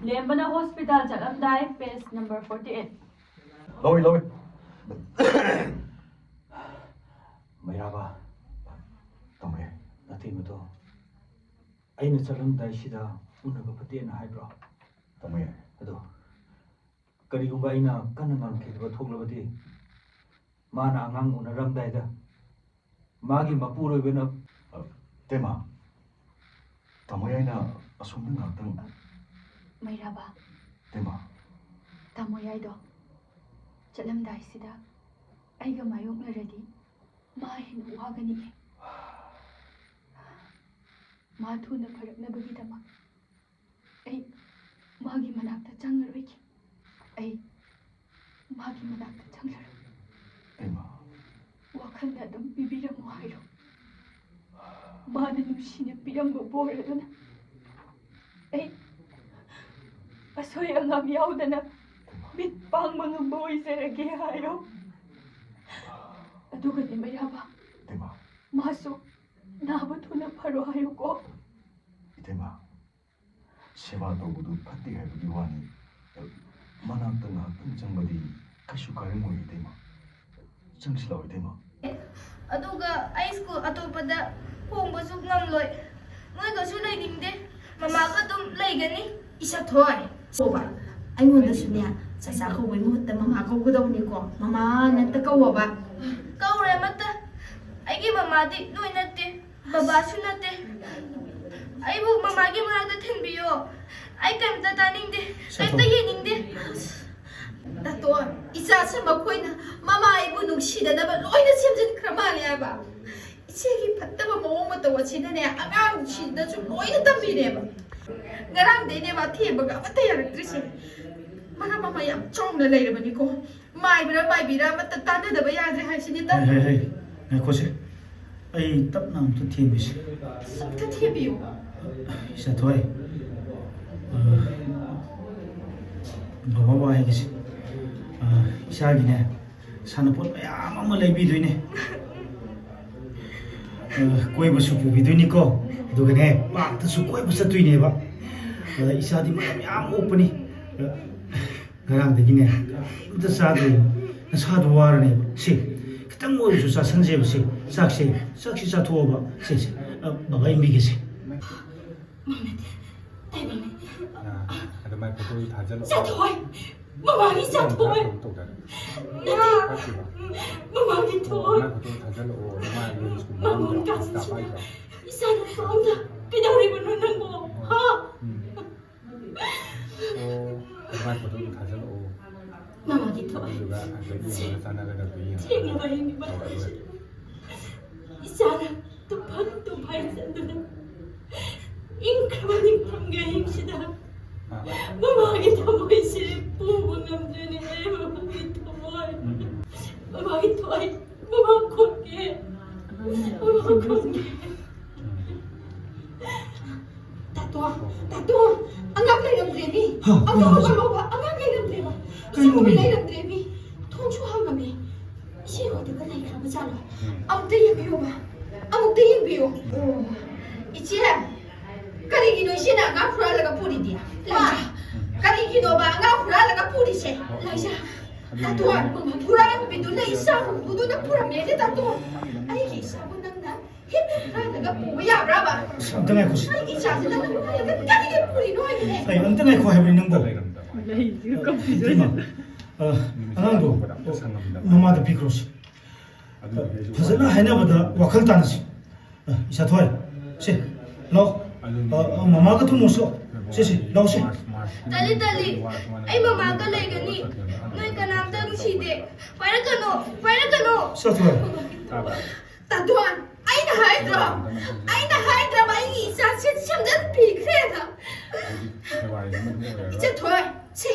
ꯂꯦꯝꯕꯅ ꯍꯣꯁꯄꯤꯇꯥꯜ ꯆꯠꯂꯝꯗꯥꯏ, ꯄꯦꯖ ꯅꯝꯕꯔ ꯐꯣꯔꯇꯤ ꯑꯩꯠ꯫ ꯂꯧꯏ, ꯂꯧꯏ꯫ ꯃꯩꯔꯥꯕ, ꯇꯥꯃꯣ ꯌꯥꯏ, ꯅꯥꯇꯩꯃꯗꯣ ꯑꯩꯅ ꯆꯠꯂꯝꯗꯥꯏꯁꯤꯗ ꯎꯅꯕ ꯐꯠꯇꯦꯅ ꯍꯥꯏꯕ꯭ꯔꯣ? ꯇꯥꯃꯣ ꯌꯥꯏ꯫ ꯑꯗꯣ ꯀꯔꯤꯒꯨꯝꯕ ꯑꯩꯅ ꯀꯟꯅ ꯉꯥꯡꯈꯤꯗꯕ ꯊꯣꯛꯂꯕꯗꯤ, ꯃꯥꯅ ꯑꯉꯥꯡ ꯎꯅꯔꯝꯗꯥꯏꯗ ꯃꯥꯒꯤ ꯃꯄꯨꯔꯣꯏꯕꯅ ꯑ, ꯇꯦꯃꯥ, ꯇꯥꯃꯣ ꯌꯥꯏꯅ ꯑꯁꯣꯝꯗ ꯉꯥꯏꯍꯥꯛꯇꯪ꯫ ꯃꯩꯔꯥꯕ, ꯇꯦꯃꯥ꯫ ꯇꯥꯃꯣ ꯌꯥꯏꯗꯣ ꯆꯠꯂꯝꯗꯥꯏꯁꯤꯗ ꯑꯩꯒ ꯃꯥꯌꯣꯛꯅꯔꯗꯤ ꯃꯥ ꯍꯦꯟꯅ ꯋꯥꯒꯅꯤꯌꯦ꯫ ꯃꯥ ꯊꯨꯅ ꯐꯔꯛꯅꯕꯒꯤꯗꯃꯛ ꯑꯩ ꯃꯥꯒꯤ ꯃꯅꯥꯛꯇ ꯆꯪꯉꯔꯣꯏꯒꯦ꯫ ꯑꯩ ꯃꯥꯒꯤ ꯃꯅꯥꯛꯇ ꯆꯪꯂꯔꯣꯏ꯫ ꯍꯩꯃꯥ꯫ ꯋꯥꯈꯜꯗ ꯑꯗꯨꯝ ꯄꯤꯕꯤꯔꯝꯃꯣ ꯍꯥꯏꯔꯣ꯫ ꯃꯥꯅ ꯅꯨꯡꯁꯤꯅ ꯄꯤꯔꯝꯕ ꯕꯣꯔ ꯑꯗꯨꯅ ꯑꯩ ꯑꯁꯣꯏ ꯑꯉꯥꯝ ꯌꯥꯎꯗꯅ ꯃꯤꯠ ꯄꯥꯡꯕ ꯉꯝꯕ ꯑꯣꯏꯖꯔꯒꯦ ꯍꯥꯏꯔꯣ꯫ ꯑꯗꯨꯒꯅꯦ ꯃꯩꯔꯥꯕ, ꯏꯇꯩꯃ꯫ ꯃꯥꯁꯨ ꯅꯥꯕ ꯊꯨꯅ ꯐꯔꯣ ꯍꯥꯏꯌꯨꯀꯣ꯫ ꯏꯇꯩꯃ, ꯁꯦꯕꯥ ꯇꯧꯕꯗꯨ ꯐꯠꯇꯦ ꯍꯥꯏꯕꯒꯤ ꯋꯥꯅꯤ꯫ ꯃꯅꯥꯛꯇ ꯉꯥꯏꯍꯥꯛꯇꯪ ꯆꯪꯕꯗꯤ ꯀꯩꯁꯨ ꯀꯥꯏꯔꯝꯃꯣꯏ, ꯏꯇꯩꯃ꯫ ꯆꯪꯁꯤꯜꯂꯛꯑꯣ, ꯏꯇꯩꯃ꯫ ꯑꯗꯨꯒ ꯑꯩ ꯁ꯭ꯀꯨꯜ ꯑꯇꯣꯞꯄꯗ ꯍꯣꯡꯕꯁꯨ ꯉꯝꯂꯣꯏ꯫ ꯅꯣꯏꯒꯁꯨ ꯂꯩꯅꯤꯡꯗꯦ꯫ ꯃꯃꯥꯒ ꯑꯗꯨꯝ ꯂꯩꯒꯅꯤ꯫ ꯏꯁꯛꯊꯣꯏ, ꯁꯣꯕ, ꯑꯩꯉꯣꯟꯗꯁꯨꯅꯦ ꯆꯥꯆꯥ ꯀꯧꯕꯩ ꯃꯍꯨꯠꯇ ꯃꯃꯥ ꯀꯧꯒꯗꯧꯅꯤꯀꯣ꯫ ꯃꯃꯥ ꯅꯠꯇ ꯀꯧꯋꯣꯕ꯫ ꯀꯧꯔꯦ ꯑꯃꯠꯇ꯫ ꯑꯩꯒꯤ ꯃꯃꯥꯗꯤ ꯅꯣꯏ ꯅꯠꯇꯦ, ꯕꯕꯥꯁꯨ ꯅꯠꯇꯦ꯫ ꯑꯩꯕꯨ ꯃꯃꯥꯒꯤ ꯃꯅꯥꯛꯇ ꯊꯤꯟꯕꯤꯌꯣ꯫ ꯑꯩ ꯀꯩꯝꯇ ꯇꯥꯅꯤꯡꯗꯦ, ꯀꯩꯝꯇ ꯌꯦꯡꯅꯤꯡꯗꯦ꯫ ꯅꯥꯇꯣꯟ, ꯏꯆꯥꯁꯦ ꯃꯈꯣꯏꯅ ꯃꯃꯥ ꯑꯩꯕꯨ ꯅꯨꯡꯁꯤꯗꯅꯕ ꯂꯣꯏꯅ ꯁꯦꯝꯖꯤꯟꯈ꯭ꯔ ꯃꯥꯜꯂꯦ ꯍꯥꯏꯕ꯫ ꯏꯆꯦꯒꯤ ꯐꯠꯇꯕ ꯃꯑꯣꯡ ꯃꯇꯧ ꯑꯁꯤꯅꯅꯦ ꯑꯉꯥꯡꯁꯤꯗꯁꯨ ꯂꯣꯏꯅ ꯇꯝꯕꯤꯔꯦꯕ꯫ ꯉꯔꯥꯡꯗꯩꯅꯦꯕ ꯊꯦꯝꯕꯒ ꯑꯃꯠꯇ ꯌꯥꯔꯛꯇ꯭ꯔꯤꯁꯦ꯫ ꯃꯔꯝ ꯑꯃ ꯌꯥꯝ ꯆꯥꯎꯅ ꯂꯩꯔꯕꯅꯤꯀꯣ꯫ ꯃꯥꯏꯕ꯭ꯔꯥ ꯃꯥꯏꯕꯤꯔꯥ ꯑꯃꯠꯇ ꯇꯥꯟꯅꯗꯕ ꯌꯥꯗ꯭ꯔꯦ ꯍꯥꯏꯁꯤꯅꯤꯗ꯫ ꯍꯦ, ꯍꯦ, ꯍꯦ, ꯉꯥꯏꯈꯣꯁꯦ꯫ ꯑꯩ ꯇꯞꯅ ꯑꯃꯨꯛꯇ ꯊꯦꯝꯕꯤꯁꯤ꯫ ꯁꯛꯇ ꯊꯦꯝꯕꯤꯌꯨ꯫ ꯏꯆꯥꯊꯣꯏ, ꯑ, ꯕꯕꯥ ꯋꯥ ꯍꯥꯏꯒꯦꯁꯦ꯫ ꯑ, ꯏꯆꯥꯒꯤꯅꯦ, ꯁꯥꯟꯅꯄꯣꯠ ꯃꯌꯥꯝ ꯑꯃ ꯂꯩꯕꯤꯗꯣꯏꯅꯦ꯫ ꯑ, ꯀꯣꯏꯕꯁꯨ ꯄꯨꯕꯤꯗꯣꯏꯅꯤꯀꯣ꯫ ꯑꯗꯨꯒꯅꯦ, ꯄꯥꯔꯛꯇꯁꯨ ꯀꯣꯏꯕ ꯆꯠꯇꯣꯏꯅꯦꯕ꯫ ꯑ, ꯏꯆꯥꯗꯤ ꯃꯔꯝ ꯌꯥꯝ ꯑꯣꯛꯄꯅꯤ꯫ ꯑ, ꯉꯔꯥꯡꯗꯒꯤꯅꯦ, ꯀꯔꯤꯝꯇ ꯆꯥꯗ꯭ꯔꯦ꯫ ꯅꯁꯥꯗꯣ ꯋꯥꯔꯅꯦꯕ꯫ ꯁꯤ, ꯈꯤꯇꯪ ꯑꯣꯏꯔꯁꯨ ꯆꯥꯁꯟꯁꯦꯕ꯫ ꯁꯤ, ꯆꯥꯛꯁꯦ, ꯆꯥꯛꯁꯦ ꯆꯥꯊꯣꯛꯑꯣꯕ꯫ ꯁꯦ, ꯁꯦ, ꯑ, ꯕꯕꯥ ꯏꯟꯕꯤꯒꯦꯁꯦ꯫ ꯃꯃꯤꯠ, ꯑꯩ ꯃꯃꯤꯠ꯫ ꯑꯗꯨꯃꯥꯏꯅ ꯐꯣꯇꯣꯗꯨ ꯊꯥꯖꯤꯜꯂꯛꯑꯣ꯫ ꯆꯥꯊꯣꯛꯑꯣꯏ꯫ ꯃꯃꯥꯒꯤ ꯆꯥꯊꯣꯛꯑꯣꯏ꯫ ꯀꯩꯅꯣ ꯇꯧꯗꯅ꯫ ꯅꯠꯇꯦ꯫ ꯐꯠꯇ꯭ꯔꯤꯕ? ꯃꯃꯥꯒꯤ ꯊꯣꯛꯑꯣꯏ꯫ ꯑꯗꯨꯃꯥꯏꯅ ꯐꯣꯇꯣ ꯊꯥꯖꯤꯜꯂꯛꯑꯣ꯫ ꯑꯗꯨꯃꯥꯏꯅ ꯔꯤꯜꯁꯀꯨꯝꯕ ꯃꯉꯣꯟ ꯅꯝꯕ, ꯀꯥꯁꯤꯁꯨ ꯏꯟꯁꯇꯥ ꯄꯥꯏꯗ꯭ꯔꯣ? ꯏꯆꯥꯅꯨꯄꯥ ꯑꯝꯇ ꯀꯩꯗꯧꯔꯤꯕꯅꯣ ꯅꯪꯕꯣ? ꯍꯥ? ꯎꯝ꯫ ꯑꯣ, ꯑꯗꯨꯃꯥꯏꯅ ꯐꯣꯇꯣꯗꯨ ꯊꯥꯖꯤꯜꯂꯛꯑꯣ꯫ ꯃꯃꯥꯒꯤ ꯊꯣꯛꯑꯣꯏ꯫ ꯑꯗꯨꯗꯨꯒ ꯑꯗꯒꯤ ꯌꯦꯡꯉꯒ ꯆꯥꯟꯅꯒꯗꯕꯗꯨ ꯌꯦꯡꯉꯒ ꯊꯦꯡꯅꯕ ꯍꯌꯦꯡꯒꯤ ꯇꯧꯔ ꯂꯣꯏꯔꯦ꯫ ꯏꯆꯥꯅ ꯇꯨꯝꯐꯝ ꯇꯨꯝꯐꯝ ꯆꯠꯇꯨꯅ ꯏꯪꯈ꯭ꯔꯕ ꯅꯤꯡꯊꯝꯒꯤ ꯑꯍꯤꯡꯁꯤꯗ ꯃꯃꯥꯒꯤ ꯊꯃꯣꯏꯁꯦ ꯄꯨꯕ ꯉꯝꯗ꯭ꯔꯦꯅꯦ꯫ ꯑꯩ ꯃꯃꯥꯒꯤ ꯊꯃꯣꯏ, ꯃꯃꯥꯒꯤ ꯊꯋꯥꯏ, ꯃꯃꯥ ꯈꯣꯠꯀꯦ, ꯃꯃꯥ ꯈꯣꯠꯀꯦ꯫ ꯇꯥꯇꯣꯟ, ꯇꯥꯇꯣꯟ, ꯑꯉꯥꯡ ꯂꯩꯔꯝꯗ꯭ꯔꯦꯃꯤ꯫ ꯍꯥ, ꯑꯝꯇ ꯀꯩꯅꯣ ꯍꯥꯏꯁꯦ? ꯍꯧꯒꯠꯂꯣꯕ, ꯑꯉꯥꯡ ꯂꯩꯔꯝꯗ꯭ꯔꯦꯕ꯫ ꯀꯩꯅꯣꯃꯤ? ꯏꯆꯥꯄꯣꯛꯄꯤ ꯂꯩꯔꯝꯗ꯭ꯔꯦꯃꯤ꯫ ꯊꯣꯡꯁꯨ ꯍꯥꯡꯉꯝꯃꯦ꯫ ꯏꯆꯦ ꯍꯣꯏꯗꯒ ꯂꯩꯈ꯭ꯔꯕ ꯖꯥꯠꯂꯣ? ꯑꯝꯇ ꯌꯦꯡꯕꯤꯌꯣꯕ, ꯑꯃꯨꯛꯇ ꯌꯦꯡꯕꯤꯌꯣ꯫ ꯑꯣ, ꯏꯆꯦ, ꯀꯔꯤꯒꯤꯅꯣ ꯏꯆꯦꯅ ꯑꯉꯥꯡ ꯍꯨꯔꯥꯜꯂꯒ ꯄꯨꯔꯤꯗꯤ? ꯂꯥꯏꯖꯥ, ꯀꯔꯤꯒꯤꯅꯣꯕ ꯑꯉꯥꯡ ꯍꯨꯔꯥꯜꯂꯒ ꯄꯨꯔꯤꯁꯦ? ꯂꯥꯏꯖꯥ, ꯇꯥꯇꯣꯟ, ꯍꯨꯔꯥꯟꯕꯤꯗꯨꯅ ꯏꯆꯥꯕꯨ ꯄꯨꯗꯨꯅ ꯄꯨꯔꯝꯃꯦꯅꯦ ꯇꯥꯇꯣꯟ꯫ ꯑꯩꯒꯤ ꯏꯆꯥꯕꯨ ꯅꯪꯅ ꯍꯦꯛꯇ ꯍꯨꯔꯥꯜꯂꯒ ꯄꯨꯕ ꯌꯥꯕ꯭ꯔꯕ? ꯑꯁ, ꯑꯝꯇ ꯉꯥꯏꯈꯣꯁꯦ꯫ ꯑꯩꯒꯤ ꯏꯆꯥꯁꯤ ꯅꯪꯅ ꯍꯨꯔꯥꯜꯂꯒ ꯀꯔꯤꯒꯤ ꯄꯨꯔꯤꯅꯣ ꯍꯥꯏꯕꯅꯦ? ꯑꯩ ꯑꯝꯇ ꯉꯥꯏꯈꯣ ꯍꯥꯏꯕꯅꯤ ꯅꯪꯕꯣ꯫ ꯂꯩꯁꯤꯁꯨ ꯀꯞꯄꯤꯁꯨ ꯏꯃꯥ, ꯑ, ꯑꯉꯥꯡꯗꯣ ꯃꯃꯥꯗ ꯄꯤꯈ꯭ꯔꯣꯁꯦ꯫ ꯐꯖꯅ ꯍꯥꯏꯅꯕꯗ ꯋꯥꯈꯜ ꯇꯥꯅꯁꯤ꯫ ꯑ, ꯏꯆꯥꯊꯣꯏ, ꯁꯦ, ꯂꯥꯛꯑꯣ꯫ ꯑ, ꯑ, ꯃꯃꯥꯒ ꯊꯨꯝꯃꯣꯁꯨ꯫ ꯁꯦ, ꯁꯦ, ꯂꯥꯛꯑꯣ, ꯁꯦ꯫ ꯇꯜꯂꯤ, ꯇꯜꯂꯤ꯫ ꯑꯩ ꯃꯃꯥꯒ ꯂꯩꯒꯅꯤ꯫ ꯅꯣꯏ ꯀꯅꯥꯝꯇ ꯅꯨꯡꯁꯤꯗꯦ꯫ ꯄꯥꯏꯔꯛꯀꯅꯣ, ꯄꯥꯏꯔꯛꯀꯅꯣ꯫ ꯏꯆꯥꯊꯣꯏ꯫ ꯇꯥꯕ꯭ꯔꯥ? ꯇꯥꯇꯣꯟ, ꯑꯩꯅ ꯍꯥꯏꯗ꯭ꯔꯣ? ꯑꯩꯅ ꯍꯥꯏꯗ꯭ꯔꯕ ꯑꯩꯒꯤ ꯏꯆꯥꯁꯦ ꯁꯦꯝꯖꯟꯕꯤꯈ꯭ꯔꯦꯅ? ꯑꯩꯗꯤ ꯐꯦꯕ꯭ꯔꯨꯋꯥꯔꯤꯗ ꯑꯗꯨꯝ ꯑꯣꯏꯔꯔꯣꯏ꯫ ꯏꯆꯦꯊꯣꯏ, ꯁꯤ,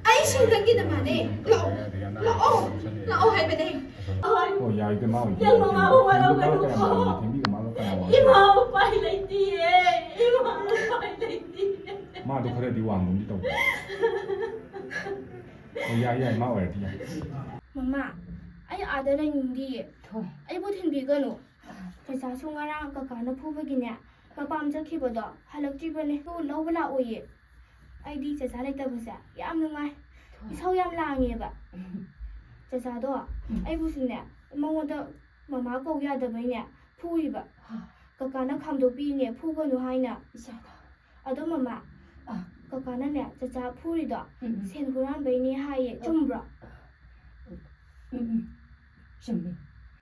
ꯑꯩꯁꯦ ꯅꯪꯒꯤ ꯅꯃꯥꯅꯦ꯫ ꯂꯥꯛꯑꯣ, ꯂꯥꯛꯑꯣ, ꯂꯥꯛꯑꯣ ꯍꯥꯏꯕꯅꯦ꯫ ꯑꯣ, ꯍꯥꯏꯗꯤ ꯃꯥ ꯑꯣꯏꯗꯤ ꯅꯪ ꯃꯃꯥꯕꯨ ꯊꯦꯝꯕꯤꯕ ꯋꯥꯔꯧꯒꯅꯨꯀꯣ꯫ ꯀꯌꯥꯝ ꯋꯥꯡꯉꯤ? ꯊꯦꯝꯕꯤꯕ ꯃꯥꯒ ꯀꯅꯥ ꯋꯥꯡꯒꯦ? ꯏꯃꯥ ꯎꯄꯥꯏ ꯂꯩꯇꯤꯌꯦ꯫ ꯏꯃꯥ ꯎꯄꯥꯏ ꯂꯩꯇꯤꯌꯦ꯫ ꯃꯥꯗꯣ ꯈꯔꯗꯤ ꯋꯥꯡꯒꯨꯝꯗꯤ ꯇꯧꯕ꯫ ꯑꯣ, ꯌꯥꯏ, ꯌꯥꯏ, ꯃꯥ ꯑꯣꯏꯔꯗꯤ ꯌꯥꯏ꯫ ꯃꯃꯥ, ꯑꯩ ꯑꯥꯗ ꯂꯩꯅꯤꯡꯗꯤꯌꯦ꯫ ꯊꯣꯏ꯫ ꯑꯩꯕꯨ ꯊꯤꯟꯕꯤꯒꯅꯨ꯫ ꯆꯆꯥꯁꯨ ꯉꯔꯥꯡ ꯀꯀꯥꯅ ꯐꯨꯕꯒꯤꯅꯦ, ꯃꯄꯥꯝ ꯆꯠꯈꯤꯕꯗꯣ ꯍꯜꯂꯛꯇ꯭ꯔꯤꯕꯅꯦ꯫ ꯑꯗꯨ ꯂꯧꯕ ꯂꯥꯛꯑꯣꯌꯦ꯫ ꯑꯩꯗꯤ ꯆꯆꯥ ꯂꯩꯇꯕꯁꯦ ꯌꯥꯝ ꯅꯨꯡꯉꯥꯏ꯫ ꯊꯣꯏ꯫ ꯏꯁꯧ ꯌꯥꯝ ꯂꯥꯡꯉꯦꯕ꯫ ꯎꯝ꯫ ꯆꯆꯥꯗꯣ ꯎꯝ꯫ ꯑꯩꯕꯨꯁꯨꯅꯦ, ꯃꯉꯣꯟꯗ ꯃꯃꯥ ꯀꯧ ꯌꯥꯗꯕꯩꯅꯦ, ꯐꯨꯔꯤꯕ꯫ ꯍꯥ꯫ ꯀꯀꯥꯅ ꯈꯥꯝꯗꯣꯛꯄꯤꯅꯦ, ꯐꯨꯒꯅꯨ ꯍꯥꯏꯅ꯫ ꯏꯆꯥꯗꯣ꯫ ꯑꯗꯣ ꯃꯃꯥ, ꯑꯥ꯫ ꯀꯀꯥꯅꯅꯦ, ꯆꯆꯥ ꯐꯨꯔꯤꯗꯣ ꯎꯝ, ꯎꯝ꯫ ꯁꯦꯟ ꯍꯨꯔꯥꯟꯕꯩꯅꯦ ꯍꯥꯏꯌꯦ, ꯑ, ꯆꯨꯝꯕ꯭ꯔꯣ? ꯎꯝ, ꯎꯝ꯫ ꯆꯨꯝꯃꯤ꯫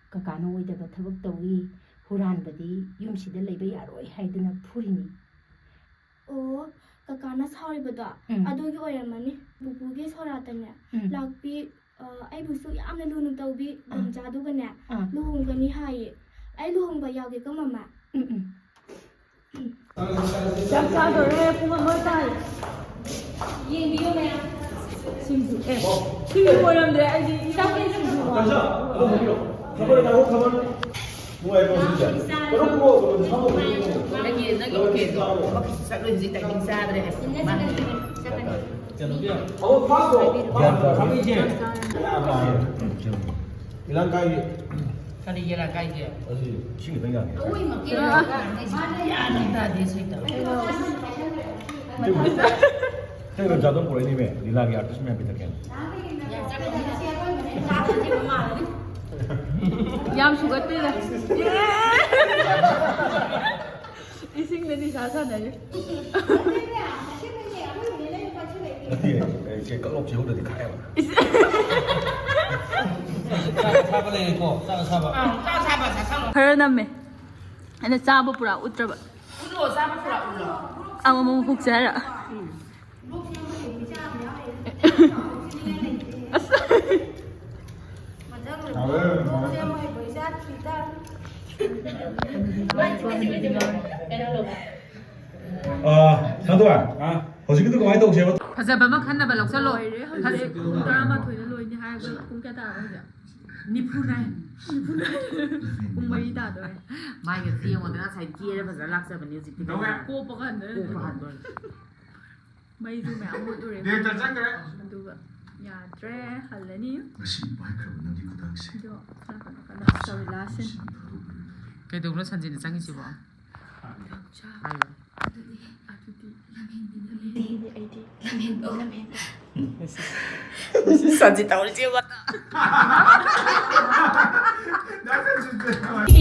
ꯀꯀꯥꯅ ꯑꯣꯏꯗꯕ ꯊꯕꯛ ꯇꯧꯏ, ꯍꯨꯔꯥꯟꯕꯗꯤ ꯌꯨꯝꯁꯤꯗ ꯂꯩꯕ ꯌꯥꯔꯣꯏ ꯍꯥꯏꯗꯨꯅ ꯐꯨꯔꯤꯅꯤ꯫ ꯑꯣ, ꯀꯀꯥꯅ ꯁꯥꯎꯔꯤꯕꯗꯣ ꯎꯝ꯫ ꯑꯗꯨꯒꯤ ꯑꯣꯏꯔꯝꯃꯅꯤ꯫ ꯄꯨꯄꯨꯒꯤ ꯁꯣꯔꯥꯠꯇꯅꯦ, ꯎꯝ꯫ ꯂꯥꯛꯄꯤ, ꯑ, ꯑꯩꯕꯨꯁꯨ ꯌꯥꯝꯅ ꯂꯨꯅ ꯇꯧꯕꯤ ꯑꯥ꯫ ꯕꯣꯝꯆꯥꯗꯨꯒꯅꯦ ꯑꯥ꯫ ꯂꯨꯍꯣꯡꯒꯅꯤ ꯍꯥꯏꯌꯦ꯫ ꯑꯩ ꯂꯨꯍꯣꯡꯕ ꯌꯥꯎꯒꯦꯀꯣ, ꯃꯃꯥ꯫ ꯎꯝ, ꯎꯝ꯫ ꯆꯥꯛ ꯆꯥꯗꯣꯔꯦ, ꯄꯨꯡ ꯑꯃ ꯇꯥꯔꯦ꯫ ꯌꯦꯡꯕꯤꯌꯨ ꯃꯌꯥꯝ꯫ ꯁꯤꯡꯖꯨ, ꯑꯦ, ꯁꯤꯡꯖꯨ ꯑꯣꯏꯔꯝꯗ꯭ꯔꯦ, ꯑꯩꯗꯤ ꯏꯔꯣꯝꯕ ꯁꯤꯡꯖꯨ ꯃꯥꯜꯂꯦ꯫ ꯅꯨꯡꯉꯥꯏꯕ꯭ꯔꯣ ꯁꯤꯁꯦ? ꯅꯪꯒꯤ, ꯅꯪꯒꯤ ꯀꯦꯛꯇꯣ꯫ ꯊꯕꯛꯀꯤꯁꯨ ꯆꯠꯂꯣꯏ ꯍꯧꯖꯤꯛ, ꯇꯥꯏꯃꯤꯡ ꯆꯥꯗ꯭ꯔꯦ ꯍꯥꯏꯕ꯫ ꯃꯥꯅꯤ꯫ ꯒ꯭ꯌꯥꯟ ꯇꯥꯗꯦ꯫ ꯏꯂꯥꯡ ꯀꯥꯏꯒꯦ꯫ ꯀꯔꯤ ꯏꯂꯥꯡ ꯀꯥꯏꯒꯦ? ꯑꯁꯤ ꯏꯁꯤꯡ ꯈꯤꯇꯪ ꯌꯥꯟꯒꯦ꯫ ꯒ꯭ꯌꯥꯟ ꯇꯥꯗꯦ ꯁꯩꯇ꯫ ꯏꯇꯩ ꯃꯆꯥꯗꯣ ꯄꯨꯔꯛꯏꯅꯦꯃꯦ, ꯂꯤꯂꯥꯒꯤ artist ꯃꯌꯥꯝ ꯄꯤꯊꯛꯀꯦꯅ꯫ ꯌꯥꯝ ꯁꯨꯒꯠꯇꯦꯗ꯫ ꯏꯁꯤꯡꯗ ꯅꯤꯁꯥ ꯁꯥꯟꯅꯔꯤ꯫ ꯅꯠꯇꯦ, ꯑꯩ ꯀꯩ ꯀꯛꯂꯣꯛ ꯆꯦꯍꯧꯗ꯭ꯔꯗꯤ ꯈꯥꯛꯑꯦꯕ꯫ ꯆꯥꯛ ꯑꯁꯥꯕ ꯂꯩꯔꯦꯀꯣ, ꯆꯥꯛ ꯑꯁꯥꯕ꯫ ꯈꯔ ꯅꯝꯃꯦ꯫ ꯑꯩꯅ ꯆꯥꯕ ꯄꯨꯔꯥ ꯎꯠꯇ꯭ꯔꯕ꯫ ꯎꯠꯂꯣ, ꯆꯥꯕ ꯄꯨꯔꯥ ꯎꯠꯂꯣ꯫ ꯑꯃꯃꯝ ꯍꯨꯛꯁꯦ ꯍꯥꯏꯔ꯫ ꯑꯁ꯫ ꯑ, ꯁꯥꯟꯇꯣ, ꯑ, ꯍꯧꯖꯤꯛꯀꯤꯗꯨ ꯀꯃꯥꯏꯅ ꯇꯧꯁꯦꯕ? ꯐꯖꯕ ꯑꯃ ꯈꯟꯅꯕ ꯂꯧꯁꯜꯂꯣ꯫ ꯂꯣꯏꯔꯦ ꯍꯧꯖꯤꯛ꯫ ꯐꯖ- ꯄꯨꯡ ꯇꯔꯥꯃꯥꯊꯣꯏꯗ ꯂꯣꯏꯅꯤ ꯍꯥꯏꯔꯒ ꯄꯨꯡ ꯀꯌꯥ ꯇꯥꯔꯕ ꯍꯧꯖꯤꯛ? ꯅꯤꯐꯨ ꯅꯥꯏꯟ꯫ ꯄꯨꯡ ꯃꯔꯤ ꯇꯥꯗꯣꯔꯦ꯫ ꯃꯥꯏꯒ ꯌꯦꯡꯉꯣꯗꯅ ꯉꯁꯥꯏ ꯀꯦꯔ ꯐꯖꯅ ꯂꯥꯛꯆꯕꯅꯤ, ꯍꯧꯖꯤꯛꯇꯤ ꯀꯣꯞꯄ ꯍꯟꯗꯣꯔꯦ꯫ ꯀꯣꯞꯄ ꯍꯟꯗꯣꯔꯦ꯫ ꯃꯩꯁꯨ ꯃꯌꯥꯝ ꯃꯨꯠꯂꯨꯔꯦ꯫ ꯗꯦꯇ ꯆꯠꯈ꯭ꯔꯦ꯫ ꯑꯗꯨꯒ ꯌꯥꯗ꯭ꯔꯦ, ꯍꯜꯂꯅꯤ꯫ ꯉꯁꯤ ꯄꯥꯏꯈ꯭ꯔꯕ ꯅꯪꯒꯤ ꯈꯨꯗꯥꯡꯁꯦ꯫ ꯑꯗꯣ ꯀꯅꯥ ꯀꯅꯥ ꯀꯅꯥ? Sorry, last scene꯫ ꯀꯩꯗꯧꯕꯅꯣ ꯁꯟꯖꯤꯅ ꯆꯪꯉꯤꯁꯤꯕꯣ? ꯍꯥꯏꯌꯣ꯫ ꯑꯗꯨꯗꯤ, ꯑꯗꯨꯗꯤ ꯂꯝꯍꯦꯟꯕꯤꯅ ꯂꯩꯔꯦ꯫ ꯑꯩꯗꯤ ꯂꯝꯍꯦꯟꯕ, ꯂꯝꯍꯦꯟꯕ꯫ ꯁꯟꯖꯤ ꯇꯧꯔꯤꯁꯦ ꯌꯦꯡꯉꯣ꯫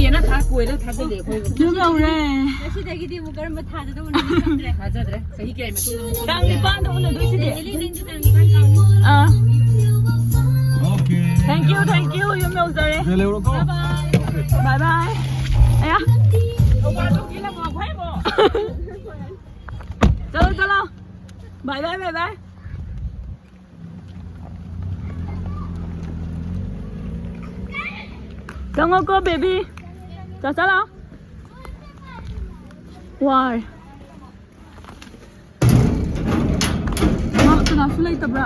ꯌꯦꯅ ꯊꯥ ꯀꯣꯏꯔ ꯊꯥꯖꯤꯜꯂꯦ ꯑꯩꯈꯣꯏꯕꯨ꯫ ꯌꯨꯝ ꯌꯧꯔꯦ꯫ ꯉꯁꯤꯗꯒꯤꯗꯤ ꯑꯃꯨꯛ ꯀꯔꯝꯕ ꯊꯥꯗ ꯎꯅꯅꯤ ꯈꯪꯗ꯭ꯔꯦ꯫ ꯊꯥꯖꯗ꯭ꯔꯦ꯫ ꯆꯍꯤ ꯀꯌꯥꯒꯤ ꯃꯇꯨꯡꯗ ꯑꯃꯨꯛ ꯇꯥꯡ ꯎꯅꯗꯣꯏꯅꯣ? ꯅꯤꯄꯥꯟꯗ ꯎꯅꯗꯣꯏꯁꯤꯗꯤ꯫ ꯑꯥ꯫ Thank you, thank you. ꯌꯨꯝ ꯌꯧꯖꯔꯦ꯫ ꯂꯩꯍꯧꯔꯣꯀꯣ꯫ Bye bye. ꯑꯌꯥ꯫ ꯆꯠꯂꯣ, ꯆꯠꯂꯣ꯫ Bye bye, bye bye. ꯆꯪꯉꯣꯀꯣ, baby. ꯆꯠ, ꯆꯠꯂꯣ꯫ ꯋꯥꯔꯦ꯫ ꯃꯥ ꯀꯅꯥꯁꯨ ꯂꯩꯇꯕ꯭ꯔꯥ?